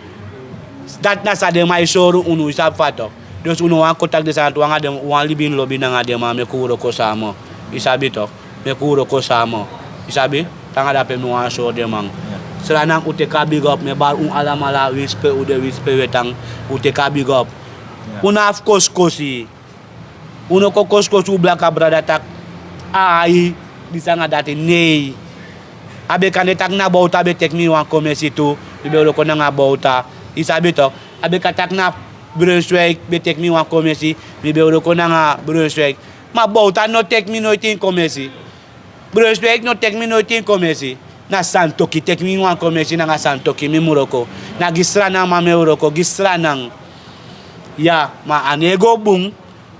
Dati na san den man e sori unu, yu sabi fa tok. Dus un no wani kon taki den sani tu, anga den, un wani libi ini lobi nanga den man, meki un wroko sama. Yu sabi tok. Meki un wroko sama. Yu sabi? Te nanga dape mi wani sori den man. Ya. Sranan, un teki a bigi op, mi e bari un alamala, winsi pe un de, winsi pe un e tan, un teki a bigi op. Ya. Un no abi fu kosikosi. Un no kon kosikosi un blaka brada taki, ai, disi nanga dati, nei. A ben kan de taki na bowta ben teki mi wan komesi tu, mi ben wroko nanga bowta. Yu sabi tok. A ben kan taki na Brunswijk ben teki mi wan komesi, mi ben wroko nanga Brunswijk. Ma bowta no teki mi noiti ini komesi. Brunswijk no teki mi noiti ini komesi. Na Santoki teki mi ini wan komesi, nanga Santoki mi mu wroko. Na gi Sranan man mi e wroko, gi Sranan. Ya, ma a no e go bun,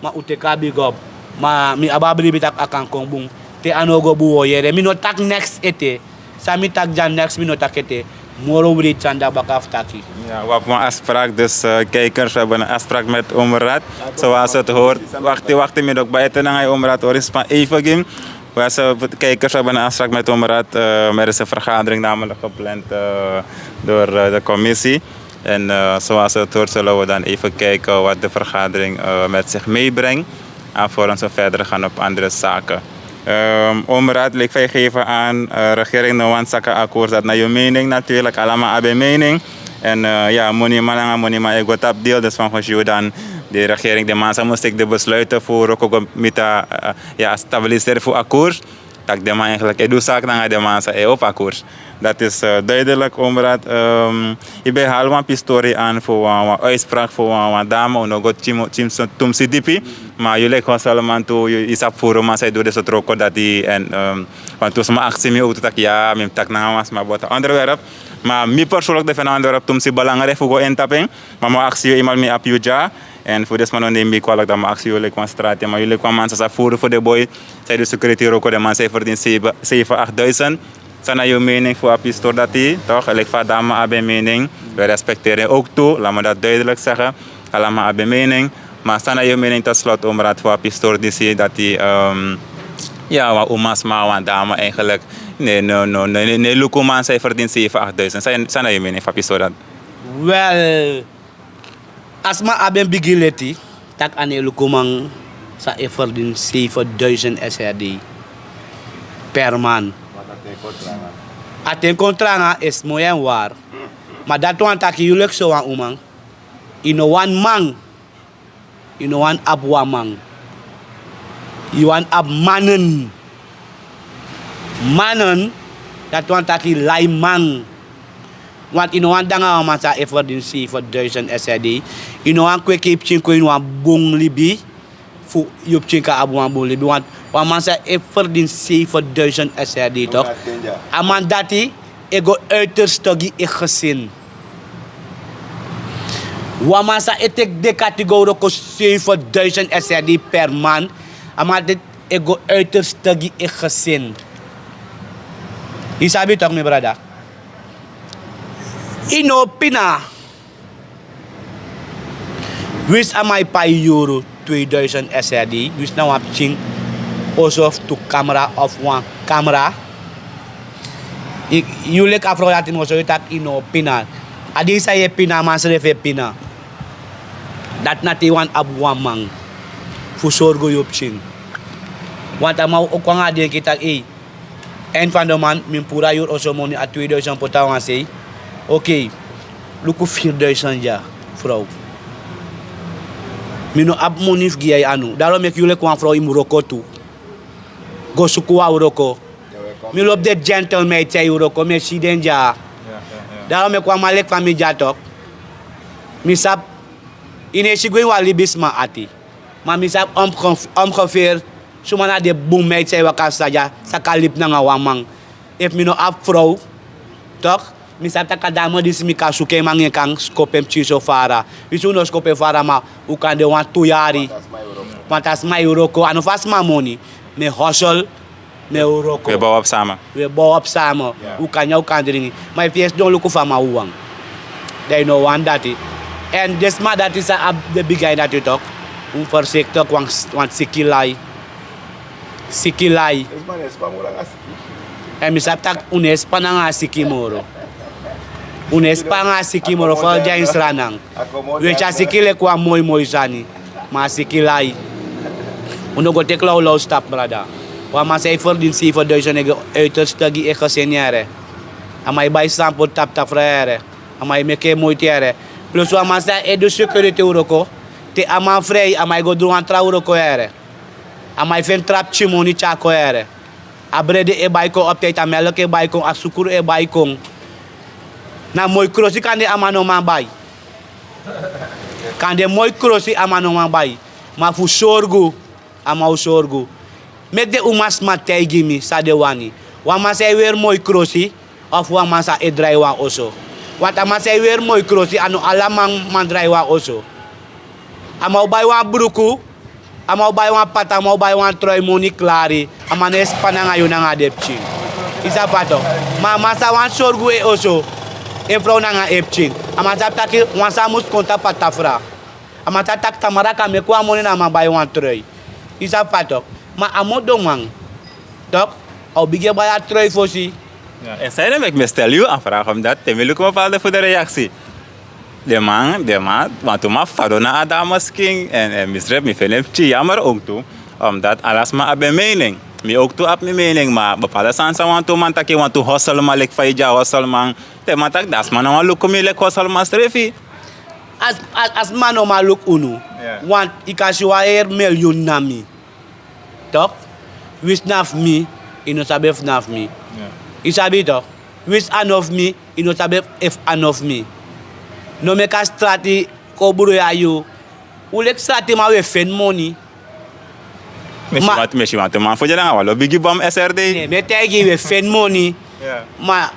ma un teki a bigi op. Ma mi abi a bribi taki a kan kon bun. Te a no go bun, un o yere. Mi no taki neks ete. San mi taki dya neks, mi no taki ete. Moro wreed sani de na baka fu taki. Ya, wi abi wan afspraak, dus, eh, kijkers, we hebben een afspraak met Omrad. Zoals het hoort. Wacht, wacht, mi dok bij te nanga Omrad, hoor, is van even gim. We hebben kijkers, we hebben een afspraak met Omrad. Eh, er is een vergadering namelijk gepland, eh, door, eh, de commissie. En, eh, zoals het hoort, zullen we dan even kijken wat de vergadering, eh, met zich meebrengt. Alvorens we verder gaan op andere zaken. Ehm, Omrad, lik fa yu geven aan, eh, regering no wani saka akkoord, dati na yu mening natuurlijk, alamala abi en mening. En, eh, ya, moniman nanga moniman e go tapu deal, dus volgens yu dan de regering, den man san mus teki den besluiten fu wroko go miti a, eh, ya, stabilisering fu a koers. Taki den man eigenlijk e du saki nanga den man san e opo a koers. Dat is, eh, duidelijk, Omrad. Ehm, yu ben hali wan pisi tori aan fu wan, wan uitspraak fu wan, wan dame, un no go tyari, tyari tumsi dipi. Ma yu leki wan sma tu, yu, yu sabi furu man san e du den sortu wroko dati. En, ehm, want tu sma aksi mi ook tu taki, ya, mi mus taki nanga wan sma about a onderwerp. Ma mi persoonlijk de feni a onderwerp tumsi belangrijk fu go intapu en. Ma mi o aksi yu, eenmaal mi abi yu dya. En fu den sma no nemi mi kwalijk, dan mi o aksi yu leki wan straat, ma yu leki wan man san sabi furu fu den boi. San e du security wroko, den man san e verdien zeven, zeven, acht duizend. San na yu mening fu a pisi tori dati, toch? Leki fa a dame abi en mening, we respecteren en ook toe, laat me dat duidelijk zeggen. Alamala abi en mening. Maar san na yu mening tot slot, Omrad, fu a pisi tori disi dati, ehm, ya, wan umasma, wan dame eigenlijk. Nee, no, no, nee, nee, luku man san e verdien zeven, acht duizend. San, san na yu mening fu a pisi tori dati? Wel, a sma abi en bigi leti, taki a no e luku man san e verdien zeven duizend S R D per man. A ten kon tranga, is mooi en waar. Ma dati wani taki yu leki so wan uman, yu no wani man, yu no wani abi wan man. Yu wani abi mannen. Mannen, dati wani taki lai man. Want yu no wani de nanga wan man san e verdien zeven duizend S R D. Yu no wani kweki yu pikin kon ini wan bun libi. Fu yu pikin kan abi wan bun libi. Want wan man san e verdien zeven duizend S R D, toch? A man dati e go uiterste gi en gezin. Wan man san e teki dekati go wroko, zeven duizend S R D per man. A man dati E go uiterste gi e gesin. Yu sabi tok, mi brada. Yu no pina. Winsi a man e pai yuru tweeduizend srd, winsi na wan pikin oso fu tu kamra of wan kamra. Yu leki a frow dati, mi o sori yu taki yu no pina. A dei san yu e pina, a man srefi e pina. Dati na te yu wani abi wan man fu sorgu yu pikin. Want a man o kon nanga a denki taki, ei, en fan de man, mi mus puru a yuru oso moni, a tweeduizend poti na wan sei. Okei, luku vierduizend dya, frow. Mi no abi moni fu gi yu anu. Daro meki yu leki wan frow yu mus wroko tu. Go suku wan wroko. Mi lobi den gentleman e tyai wroko, mi e si den dya. Daro meki wan man leki fa mi dya tok. Mi sabi, yu no e si gwe ini wan libisma ati. Ma mi sabi ongeveer suma na den bun meid san e waka psa dya, san kan libi nanga wan man. Efu mi no abi frow, tok, mi sabi taki a dame disi mi kan suku en man nanga en kan skopu en pikin so fara. Winsi un no skopu en fara, ma un kan de wan tu yari. Want a sma e wroko, a no fu a sma moni. Mi e hustle, mi e wroko. We bow up sama. We bow up sama. Un kan nyan, un kan dringi. Ma efu yu e sidon luku fa a man wawan, dan yu no wani dati. Èn den sma dati san abi den bigi ain dati tok, un ferseki tok, wan, wan siki lai. Siki lai. Èn mi sabi taki un no e span nanga a siki moro. Un no e span nanga a siki moro, fa un de a ini Sranan. Wi e si a siki leki wan moi moi sani. Ma a siki lai. Un no go teki lawlaw stapu, brada. Wan man san e ferdini seifen duisen e go uiterste gi e gesin yere. A man e bai san poti tapu tafra yere. A man e meki en moiti yere. Plus wan man san e du security wroko, te a man frei, a man e go du wan tra wroko yere. A man e feni tra pikin moni tyari kon yere. A brede e bai kon op tijd, a melk e bai kon, a sukru e bai kon. Na moi krosi kande a man no man bai. Kande moi krosi a man no man bai. Ma fu sorgu, a man o sorgu. Meki den umasma taigi mi san den wani. Wan man san e weri moi krosi, of wan man san e drai wan oso. Want a man san e weri moi krosi, a no ala man man drai wan oso. A man o bai wan bruku, a man o bai wan pata, a man o bai wan trui, moni klari. A man no e span nanga yu nanga den pikin. Yu sabi fa tok. Ma a man san wani sorgu en oso, en frow nanga en pikin, a man sabi taki wan sani mus kon tapu a tafra. A man sabi taki tamara kan meki wan moni, na a man bai wan trui. Yu sabi fa tok. Ma a modoman tok, a o bigin e bai a trui fosi. Ya, èn sanede meki mi e stel yu a vraag, omdat te mi luku mi falde fu de reaksi. Den man, den man, wantu man fadon na a dame skin. Èn, èn misrefi mi feni en pikin yamer owktu. Omdat ala sma abi en mening. Mi owktu abi mi mening, ma bepaalde sani san wantu man taki, wantu hosselman leki fa yu de a hosselman. Te man taki, dan a sma no wani luku mi leki hosselman srefi. A, a, a sma no man luku unu. Ya. Want yu kan si wan heri miliyun na mi. Tok, winsi na fu mi, yu no sabi efu na fu mi. Ya. Yu sabi tok. Winsi a no fu mi, yu no sabi efu a no fu mi. No meki a strati kon bruya yu. Un leki stratiman, un e feni moni. Mi e si wantu, mi e si wantu man fu de nanga wan lo bigi bom srd. Ne, mi e taigi yu, un e feni moni. Ya. Ma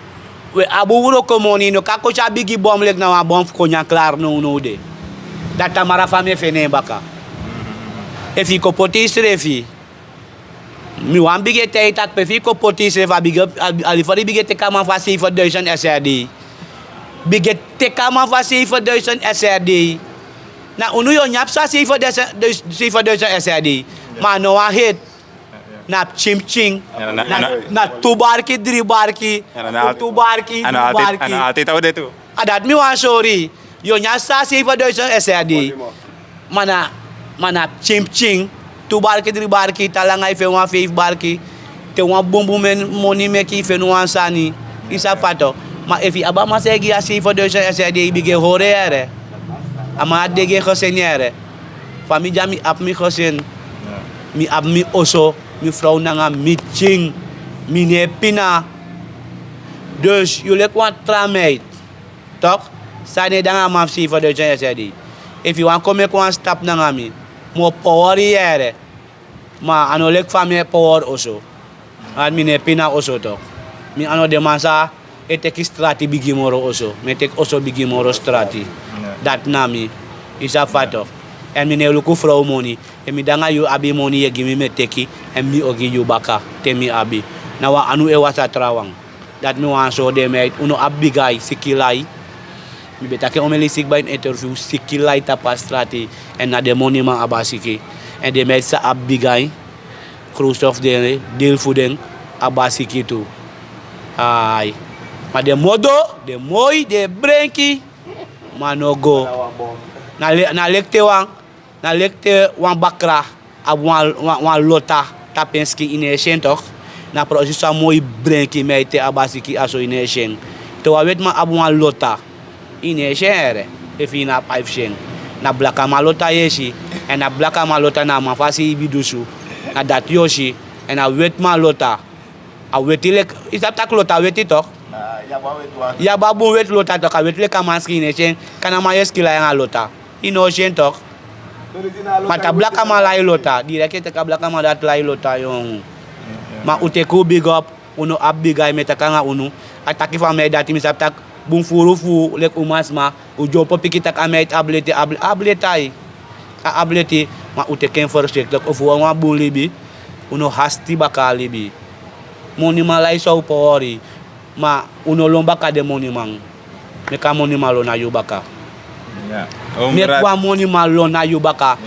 un e abi wroko moni, no kan kon si a bigi bom leki na wan bom fu kon nyan klari nownow de. Dan tamara fa mi e feni en baka. Efu yu kon poti yusrefi, mi wani bigin e taigi yu taki pe fu yu kon poti yusrefi, a bigin, a, a liever yu bigin e teki a man fu a seifen duisen srd. Bigin e teki a man fu a seifen duisen srd. Na unu, yu o nyan psa seifen duisen, seifen duisen srd. Ma a no wan heti. Na pikin pikin. Na, na, na, na tu barki, dri barki. Na, na, na, tu barki, dri barki. A dati mi wani sori. Yu o nyan psa seifen duisen srd. Ma na, ma na pikin pikin. Tu barki, dri barki, te a langa yu feni wan feifi barki. Te wan bunbun moni meki yu feni wan sani. Yu sabi fa tok. Ma efu yu abi a man san e gi yu a seifen duisen srd, yu bigin e hori en yere. A man abi en gesin yere. Fa mi de ya, mi abi mi gesin. Mi abi mi oso, mi frow nanga mi pikin. Mi no e pina. Dus yu leki wan tra meid, tok, san no e de nanga a man fu seifen duisen srd. Efu yu wani kon meki wan stap nanga mi, mi o powori yu yere. Ma a no leki fa mi e powori oso. Want mi no e pina oso tok. Mi a no den man san e teki strati bigi moro oso. Mi e teki oso bigi moro strati. Ya. Dati na mi. Yu sabi fa tok. Èn mi no e luku frow moni. Efu mi de nanga yu abi moni, yu e gi mi, mi e teki. Èn mi o gi yu baka te mi abi. Na wan anu e wasi a trawan. Dati mi wani sori den meid, un no abi bigi ai, siki lai. Mi ben taki en omen leisi kba ini interview, siki lai tapu a strati. Èn na den moniman abi a siki. Èn den meid san abi bigi ai, krowstof den, dil fu den, abi a siki tu. Ai. Ma den modo, den moi, den brenki. Ma no go. Na le- na leki te wan, na leki te wan bakra abi wan, wan, wan lota tapu en skin, yu no e si en tok. Na proses wan moi brenki meid te abi a siki a so, yu no e si en. Te wan wetiman abi wan lota, yu no e si en here. Efu yu no abi ai fu si en, na blakaman lota yu e si. Èn na blakaman lota, na a man fu a seibi dusu, na dati yu o si. Èn a wetiman lota, a weti leki, yu sabi tak' lota weti tok. Yu abi a bun weti lota tok, a weti leki a man skin, yu no e si en. Kan a man yu e skin lai anga lota, yu no o si en tok. Ma te a blakaman lai lota, direkt yu e taki a blakaman dati lai lota, yongu. Ma un teki un bigi op, un no abi bigi ai, mi e taki anga unu. A taki fu a meid dati, mi sabi tak' bun furu fu leki umasma, un dyompo piki tak' a meid abi leti, abi, abi leti ai. A abi leti, ma un teki en forsiktik, efu un wani wan bun libi, un no hasti baka a libi. Moniman lai san un pori, ma un no lon baka den moniman. Meki a moniman lon na yu baka. Meki wan moniman lon na yu baka.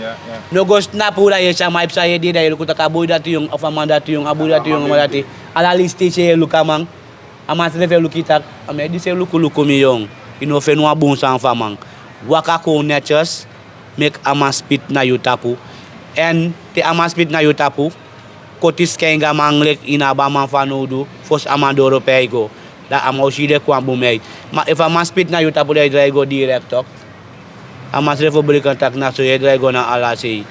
No go snapu, da yu e si a man e psa yu ede, da yu e luku tak' a boi dati yongu, of a man dati yongu, a boi dati yongu, a man dati. Ala leisi te yu e luku a man, a man srefi e luku yu tak' a man e disi e luku luku mi yongu. Yu no feni wan bun sani fu a man. Waka kon netjes, meki a man spiti na yu tapu. Èn te a man spiti na yu tapu, koti skin gi a man leki yu no abi a man fanowdu, fosi a man doro pe a e go. Da a man o si yu leki wan bun meid. Ma efu a man spiti na yu tapu, da yu drai go direkt tok. A man srefi o breken tak' na so yu e drai go na ala sei.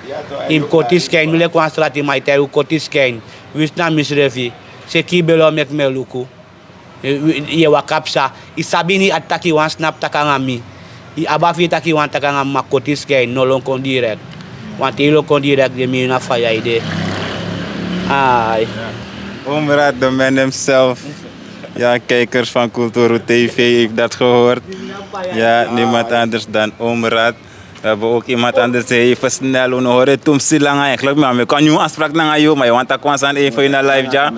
Yu mus koti skin, mi leki wan strati man, yu e taigi un koti skin. Winsi na mi srefi, seki yu bele o meki mi e luku. Yu e waka psa. Yu sabi ini a taki wan snap taki anga mi. Yu abi a fii taki wan taki anga mi, ma koti skin, no lon kon direkt. Want te yu lon kon direkt, den mi na faya ede. Ai. Omraad, de man himself. Ja, kijkers van Culturu T V heeft dat gehoord. Ja, niemand anders dan Omraad. We hebben ook iemand anders, even snel, we horen tumsi lang eigenlijk, maar we kan nu afspraak nanga yu, maar yu want tak' wan sani even in de live, ja.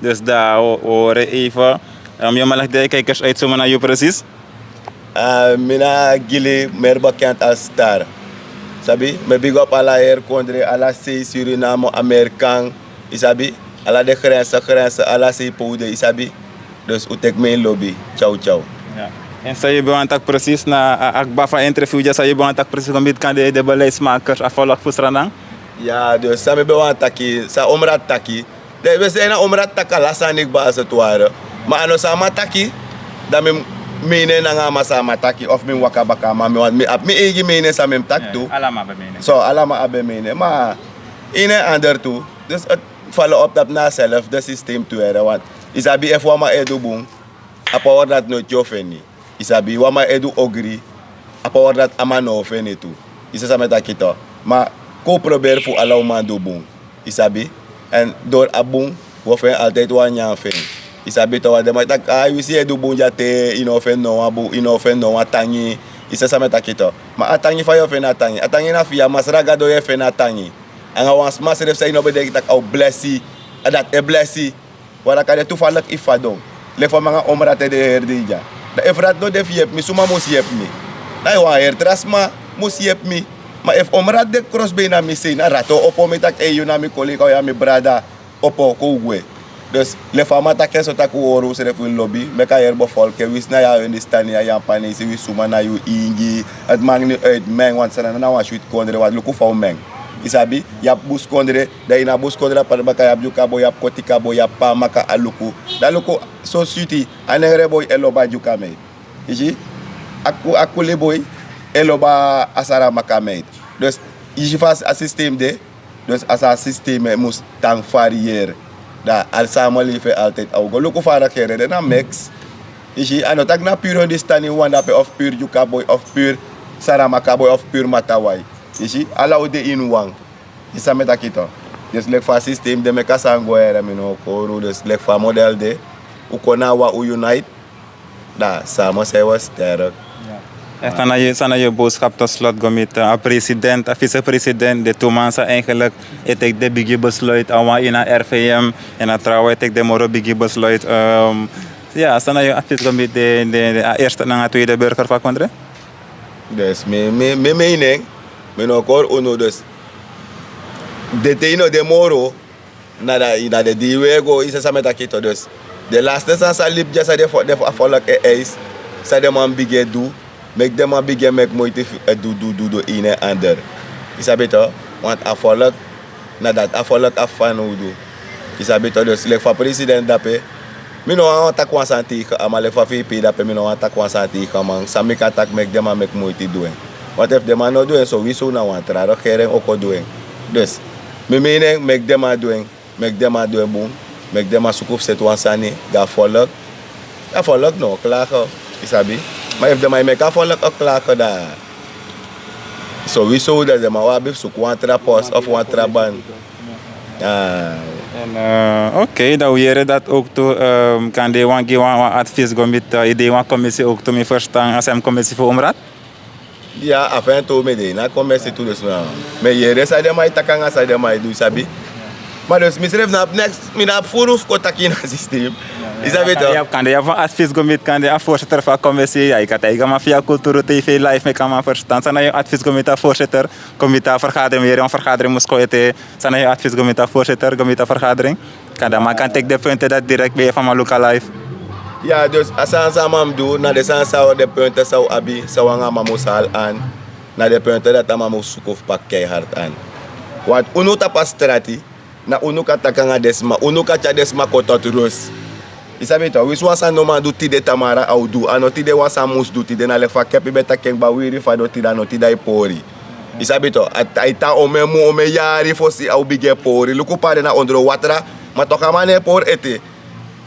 Dus daar, we horen even. Um, yu man leki den kijkers uit, so man na yu precies. Ah, mi na Gili, meer bekend als Star. Sabi, mi big up ala heri kondre, ala sei, Suriname, Amerikaan, yu sabi, ala den grense, grense, ala sei pe un de, yu sabi. Dus un teki mi ini lobi. Ciao, ciao. Ja. En san yu ben wani taki precies na a, a kba fu a interview dya, san yu ben wani taki precies, kon mi kan de, de beleidsmakers, a volk fu Sranan? Ja, dus san mi ben wani taki, san Omraad taki. Dan we zijn na Omraad taki ala sani kba als het ware. Ma a no san a man taki, dan mi mening nanga a man san a man taki, of mi waka baka a man, mi want mi abi mi eigi mening san mi mus taki tu. Ala man abi mening. So, ala man abi mening. Ma ini en ander tu. Dus het vallen op dat na zelf de systeem tu here, want yu sabi efu wan man e du bun, a power dati no e tyofeni. Yu sabi, wan man e du ogri, a power dati a man no o feni tu. Yu sabi san mi e taki tu. Ma kon un proberi fu ala un man du bun. Yu sabi, en dori a bun, wi o feni altijd wan nyan feni. Yu sabi tu, wan den man e taki, ah, yu si yu e du bun dya te, yu no o feni no wan bun, yu no o feni no wan tangi. Yu sabi san mi e taki tu. Ma a tangi fa yu o feni a tangi. A tangi na fi yu, a Masra Gado yu e feni a tangi. Anga wan sma srefi san yu no ben denki tak' a o blesi. A dati e blesi. Wan daka de toevallig yu fadon. Leki fa mi anga Omraad e de heri dei dya. Dan efu dati no de fu yepi mi, suma mus yepi mi? Dan yu wan heri tra sma mus yepi mi. Ma efu Omraad de krosbei na mi sei, na dati o opo mi taki, ei, yu na mi kolega, yu na mi brada, opo, kon un gwe. Dus leki fa a man taki en so, tak' un hori unsrefi ini lobi, meki a heri bevolking, winsi na yu a Hindustani, a Yapanesi, winsi suma na yu ingi, het maakt niet uit, meng, want Sranan na wan switi kondre, want luku fa un meng. Yu sabi, yu abi buskondre, dan ini a buskondre a pari baka yu abi Dyuka boi, yu abi Kotika boi, yu abi Pamaka, a luku. Dan luku so switi, a Nengre boi e lobi a Dyuka meid. Yu si, a Ku- a Kuli boi e lobi a Saramaka meid. Dus yu si fa a systeem de, dus a sa systeem e mus tan variëren. Dan a samenleving altijd a o go. Luku fa a regering de na mix. Yu si, a no taki na puur Hindustani wan dape, of puur Dyuka boi, of puur Saramaka boi, of puur Matawai. Yu si, ala un de ini wan. Yu sabi san mi e taki tu. Dus leki fa a systeem de, meki a sani go here, mi no o kori un. Dus leki fa a model de, un kon na wan, un unite, dan samen zijn we sterk. Ja. San na yu boodschap tot slot go miti a president, a vicepresident, de tu man san eigenlijk e teki de bigi besluit, a wan ini a R V M, en a trouwe e teki de moro bigi besluit. Ya, san na yu advies go miti de a eerste nanga tweede burger fu a kondre? Dus mi mi mi mening, mi no kori unu dus. De te yu no de moro na den di yu e go, yu sabi san mi e taki tu. Dus den laste sani san libi dya san den fu a folok e eisi, san den man bigin e du, meki den man bigin e meki moiti fu e du du du du ini en ander. Yu sabi tu, want a folok, na dati a folok abi fanowdu. Yu sabi tu. Dus leki fa president dape, mi no wani taki wan sani tegen a man. Leki fa fi yu pei dape, mi no wani taki wan sani tegen a man. San mi kan taki, meki den man meki moiti du en. Want efu den man no du en, sowieso na wan tra regering o kon du en. Dus mi mening, meki den man du en. Meki den man du en bun. Meki den man suku fu seti wan sani gi a folok. A folok no o klage, yu sabi. Ma efu den man e meki a folok o klage, dan sowieso dan den man o abi fu suku wan tra post of wan tra ban. Ah. En eh, oké, dan wi yere dati ook tu. Ehm, kan de wan gi wan wan advies go miti eh, yu de wan commissie ook tu, mi verstan a sem commissie fu Omraad? Ya, a fen tu, mi de ini a commissie tu, dus na mi e yere san den man e taki nanga san den man e du, yu sabi. Ma dus misrefi na abi neks, mi na abi furu fu kon taki ini a systeem. Yu sabi tu. Kan de yu abi wan advies go miti kan de a voorzitter fu a commissie, ya, yu kan taigi a man fu a Kulturu TV live, meki a man verstan. San na yu advies go miti a voorzitter, go miti a vergadering, mi yere wan vergadering mus kon ete. San na yu advies go miti a voorzitter, go miti a vergadering? Kan de a man kan teki den punten dati direct, ben yu fu a man luku a live. Ya, dus a sani san a man mus du, na den sani san den punten san wi abi, san wi nanga a man mus hali an. Na den punten dati a man mus suku fu paki keihard an. Want unu tapu a strati, na unu kan taki nanga den sma, unu kan tyari den sma kon tot rust. Yu sabi tu, winsi wan sani no man du tide, tamara a o du. A no tide wan sani mus du tide, na leki fa kepi ben taki en kba wiri fadon tide, a no tide a e pori. Yu sabi tu, a e tan omeni mun, omeni yari fosi a o bigin e pori. Luku pe a de, na ondro watra, ma toku a man no e pori ete.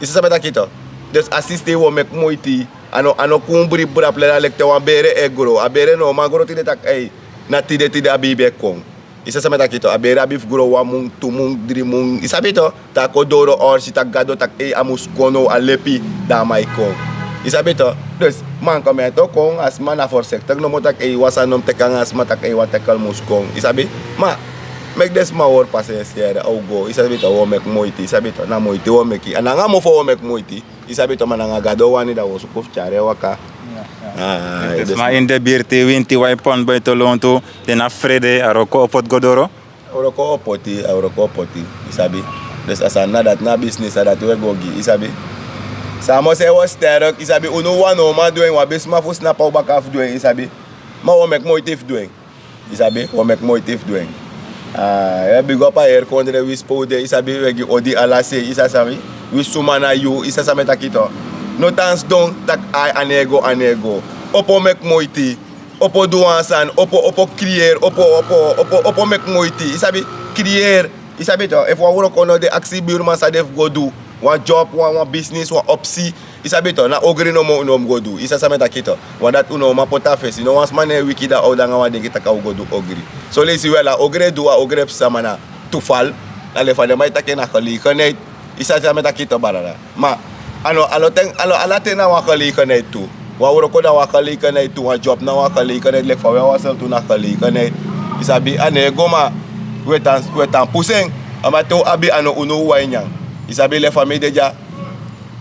Yu sabi san mi e taki tu. Dus a systeem wi o meki moiti. A no, a no kun bribi brapu leki te wan bere e gro. A bere no man gro tide taki ei, na tide tide a bibi e kon. Yu sabi san mi e taki tu, a bere abi fu gro wan mun, tu mun, dri mun. Yu sabi tu, te a kon doro orsi, taki Gado taki ei, a mus kon now, a lepi, dan a man e kon. Yu sabi tu. Dus mankomenti o kon, a sma na voorzichtig nomo taki ei, wan sani no mus teki nanga a sma, taki ei, wan tekel mus kon. Yu sabi. Ma meki den sma hori pasensi yere, a o go. Yu sabi tu, wi o meki moiti, yu sabi tu, na moiti wi o meki. A nanga mofo wi o meki moiti. Yu sabi tu, ma nanga Gado wani, dan wi o suku fu tyari en waka. Sma ini den birti, winti, wai, pon, boiti, lontu, den na frede, a wroko o poti go doro. A wroko o poti, a wroko o poti, yu sabi. Dus a sani na dati, na bisnis, a dati wi e go gi, yu sabi. San a man se wi o sterk, yu sabi, unu wawan no man du en, wi abi sma fu snapu a wi baka fu du en, yu sabi. Ma wi o meki moiti fu du en. Yu sabi, wi o meki moiti fu du en. Wi e bigi op a heri kondre, wi sipow de, yu sabi, wi e gi odi ala sei, yu sabi san mi, wi suma na yu, yu sabi san mi e taki tu. No tan sidon taki ai, a no e go, a no e go. Opo meki moiti, opo du wan sani, opo, opo creëer, opo, opo, opo, opo meki moiti, yu sabi, creëer, yu sabi tu, efu wan wroko no de, aksi buurman san de fu go du, wan job, wan, wan business, wan opsi, yu sabi tu, na ogri nomo un no mus go du. Yu sabi san mi e taki tu. Want dati un no man poti a fesi. No wan sma no e wiki dan a o de nanga wan denki taki a o go du ogri. Son leisi wel, a ogri e du, a ogri e psa, ma na toeval. Na leki fa den man e taki en, na gelegenheid. Yu sabi san mi e taki tu, brada. Ma a no, a no ten, a no ala ten na wan gelegenheid tu. Wan wroko na wan gelegenheid tu, wan job na wan gelegenheid, leki fa wi e wasel tu na gelegenheid. Yu sabi, a no e go, ma wi e tan, wi e tan pusu en. A man te wi abi, a no unu wawan e nyan. Yu sabi, leki fa mi de dya,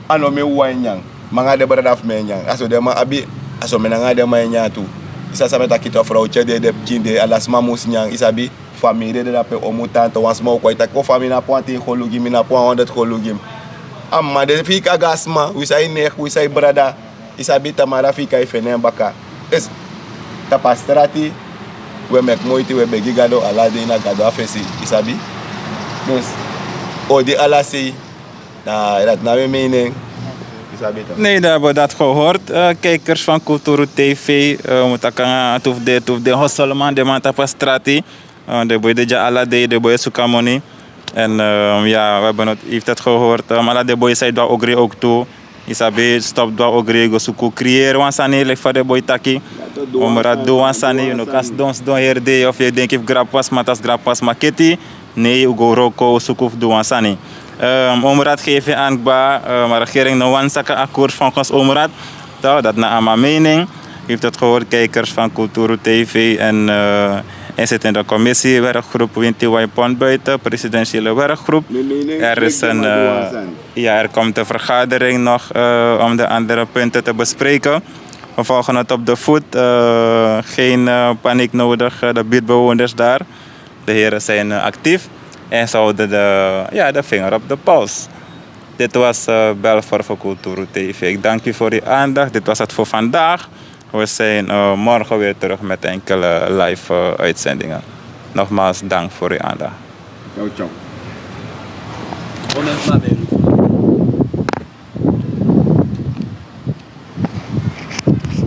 a no mi wawan e nyan. Mi nanga den brada fu mi e nyan. A so den man abi, a so mi nanga den man e nyan tu. Yu sabi san mi e taki tu, a frowtye de, den pikin de, ala sma mus nyan, yu sabi, famiri de, de dape, omu, tante, wan sma o kon e taki, o fa mi no abi wanten golu gi mi, no abi wan honderd golu gi mi. A mama de fika gi a sma, wi san yu neef, wi san yu brada, yu sabi, tamara fika yu feni en baka. Dus tapu a strati, wi e meki moiti, wi e begi Gado ala dei na Gado a fesi, yu sabi. Dus odi ala sei. Na, dat na mi mening. Nee, dan hebben we dat gehoord. Eh, kijkers van Kulturu T V, eh, we moeten kan, eh, toef de, toef de hosselman, de man tapu a strati. Eh, de boy de dya ala dei, de boy suka moni. En, eh, ja, we hebben het, u heeft het gehoord. Eh, ala de boy san e du a ogri ook tu. Yu sabi, stop du a ogri, go suku creëer wan sani, leki fa de boy taki. Omraad du wan sani, yu no kan sidon sidon heri dei, of yu e denki fu grab wan sma, te a si grab wan sma keti. Nee, u go wroko, u suku fu du wan sani. Ehm, Omraad geef je aan kba, ehm, a regering no wani saka akkoord volgens Omraad. Toch, dat na a man mening. U heeft het gehoord, kijkers van Kulturu T V en uh, inzittende commissie, werkgroep Winti Waipon buiten, presidentiële werkgroep. Er is een, uh, ja, er komt een vergadering nog uh, om de andere punten te bespreken. We volgen het op de voet. Uh, geen uh, paniek nodig, uh, de buurtbewoners daar. De heren zijn uh, actief en ze houden de, ja, de vinger op de pols. Dit was uh, Belfer voor Kulturu T V. Ik dank u voor uw aandacht. Dit was het voor vandaag. We zijn uh, morgen weer terug met enkele live uh, uitzendingen. Nogmaals, dank voor uw aandacht. Ciao, ciao.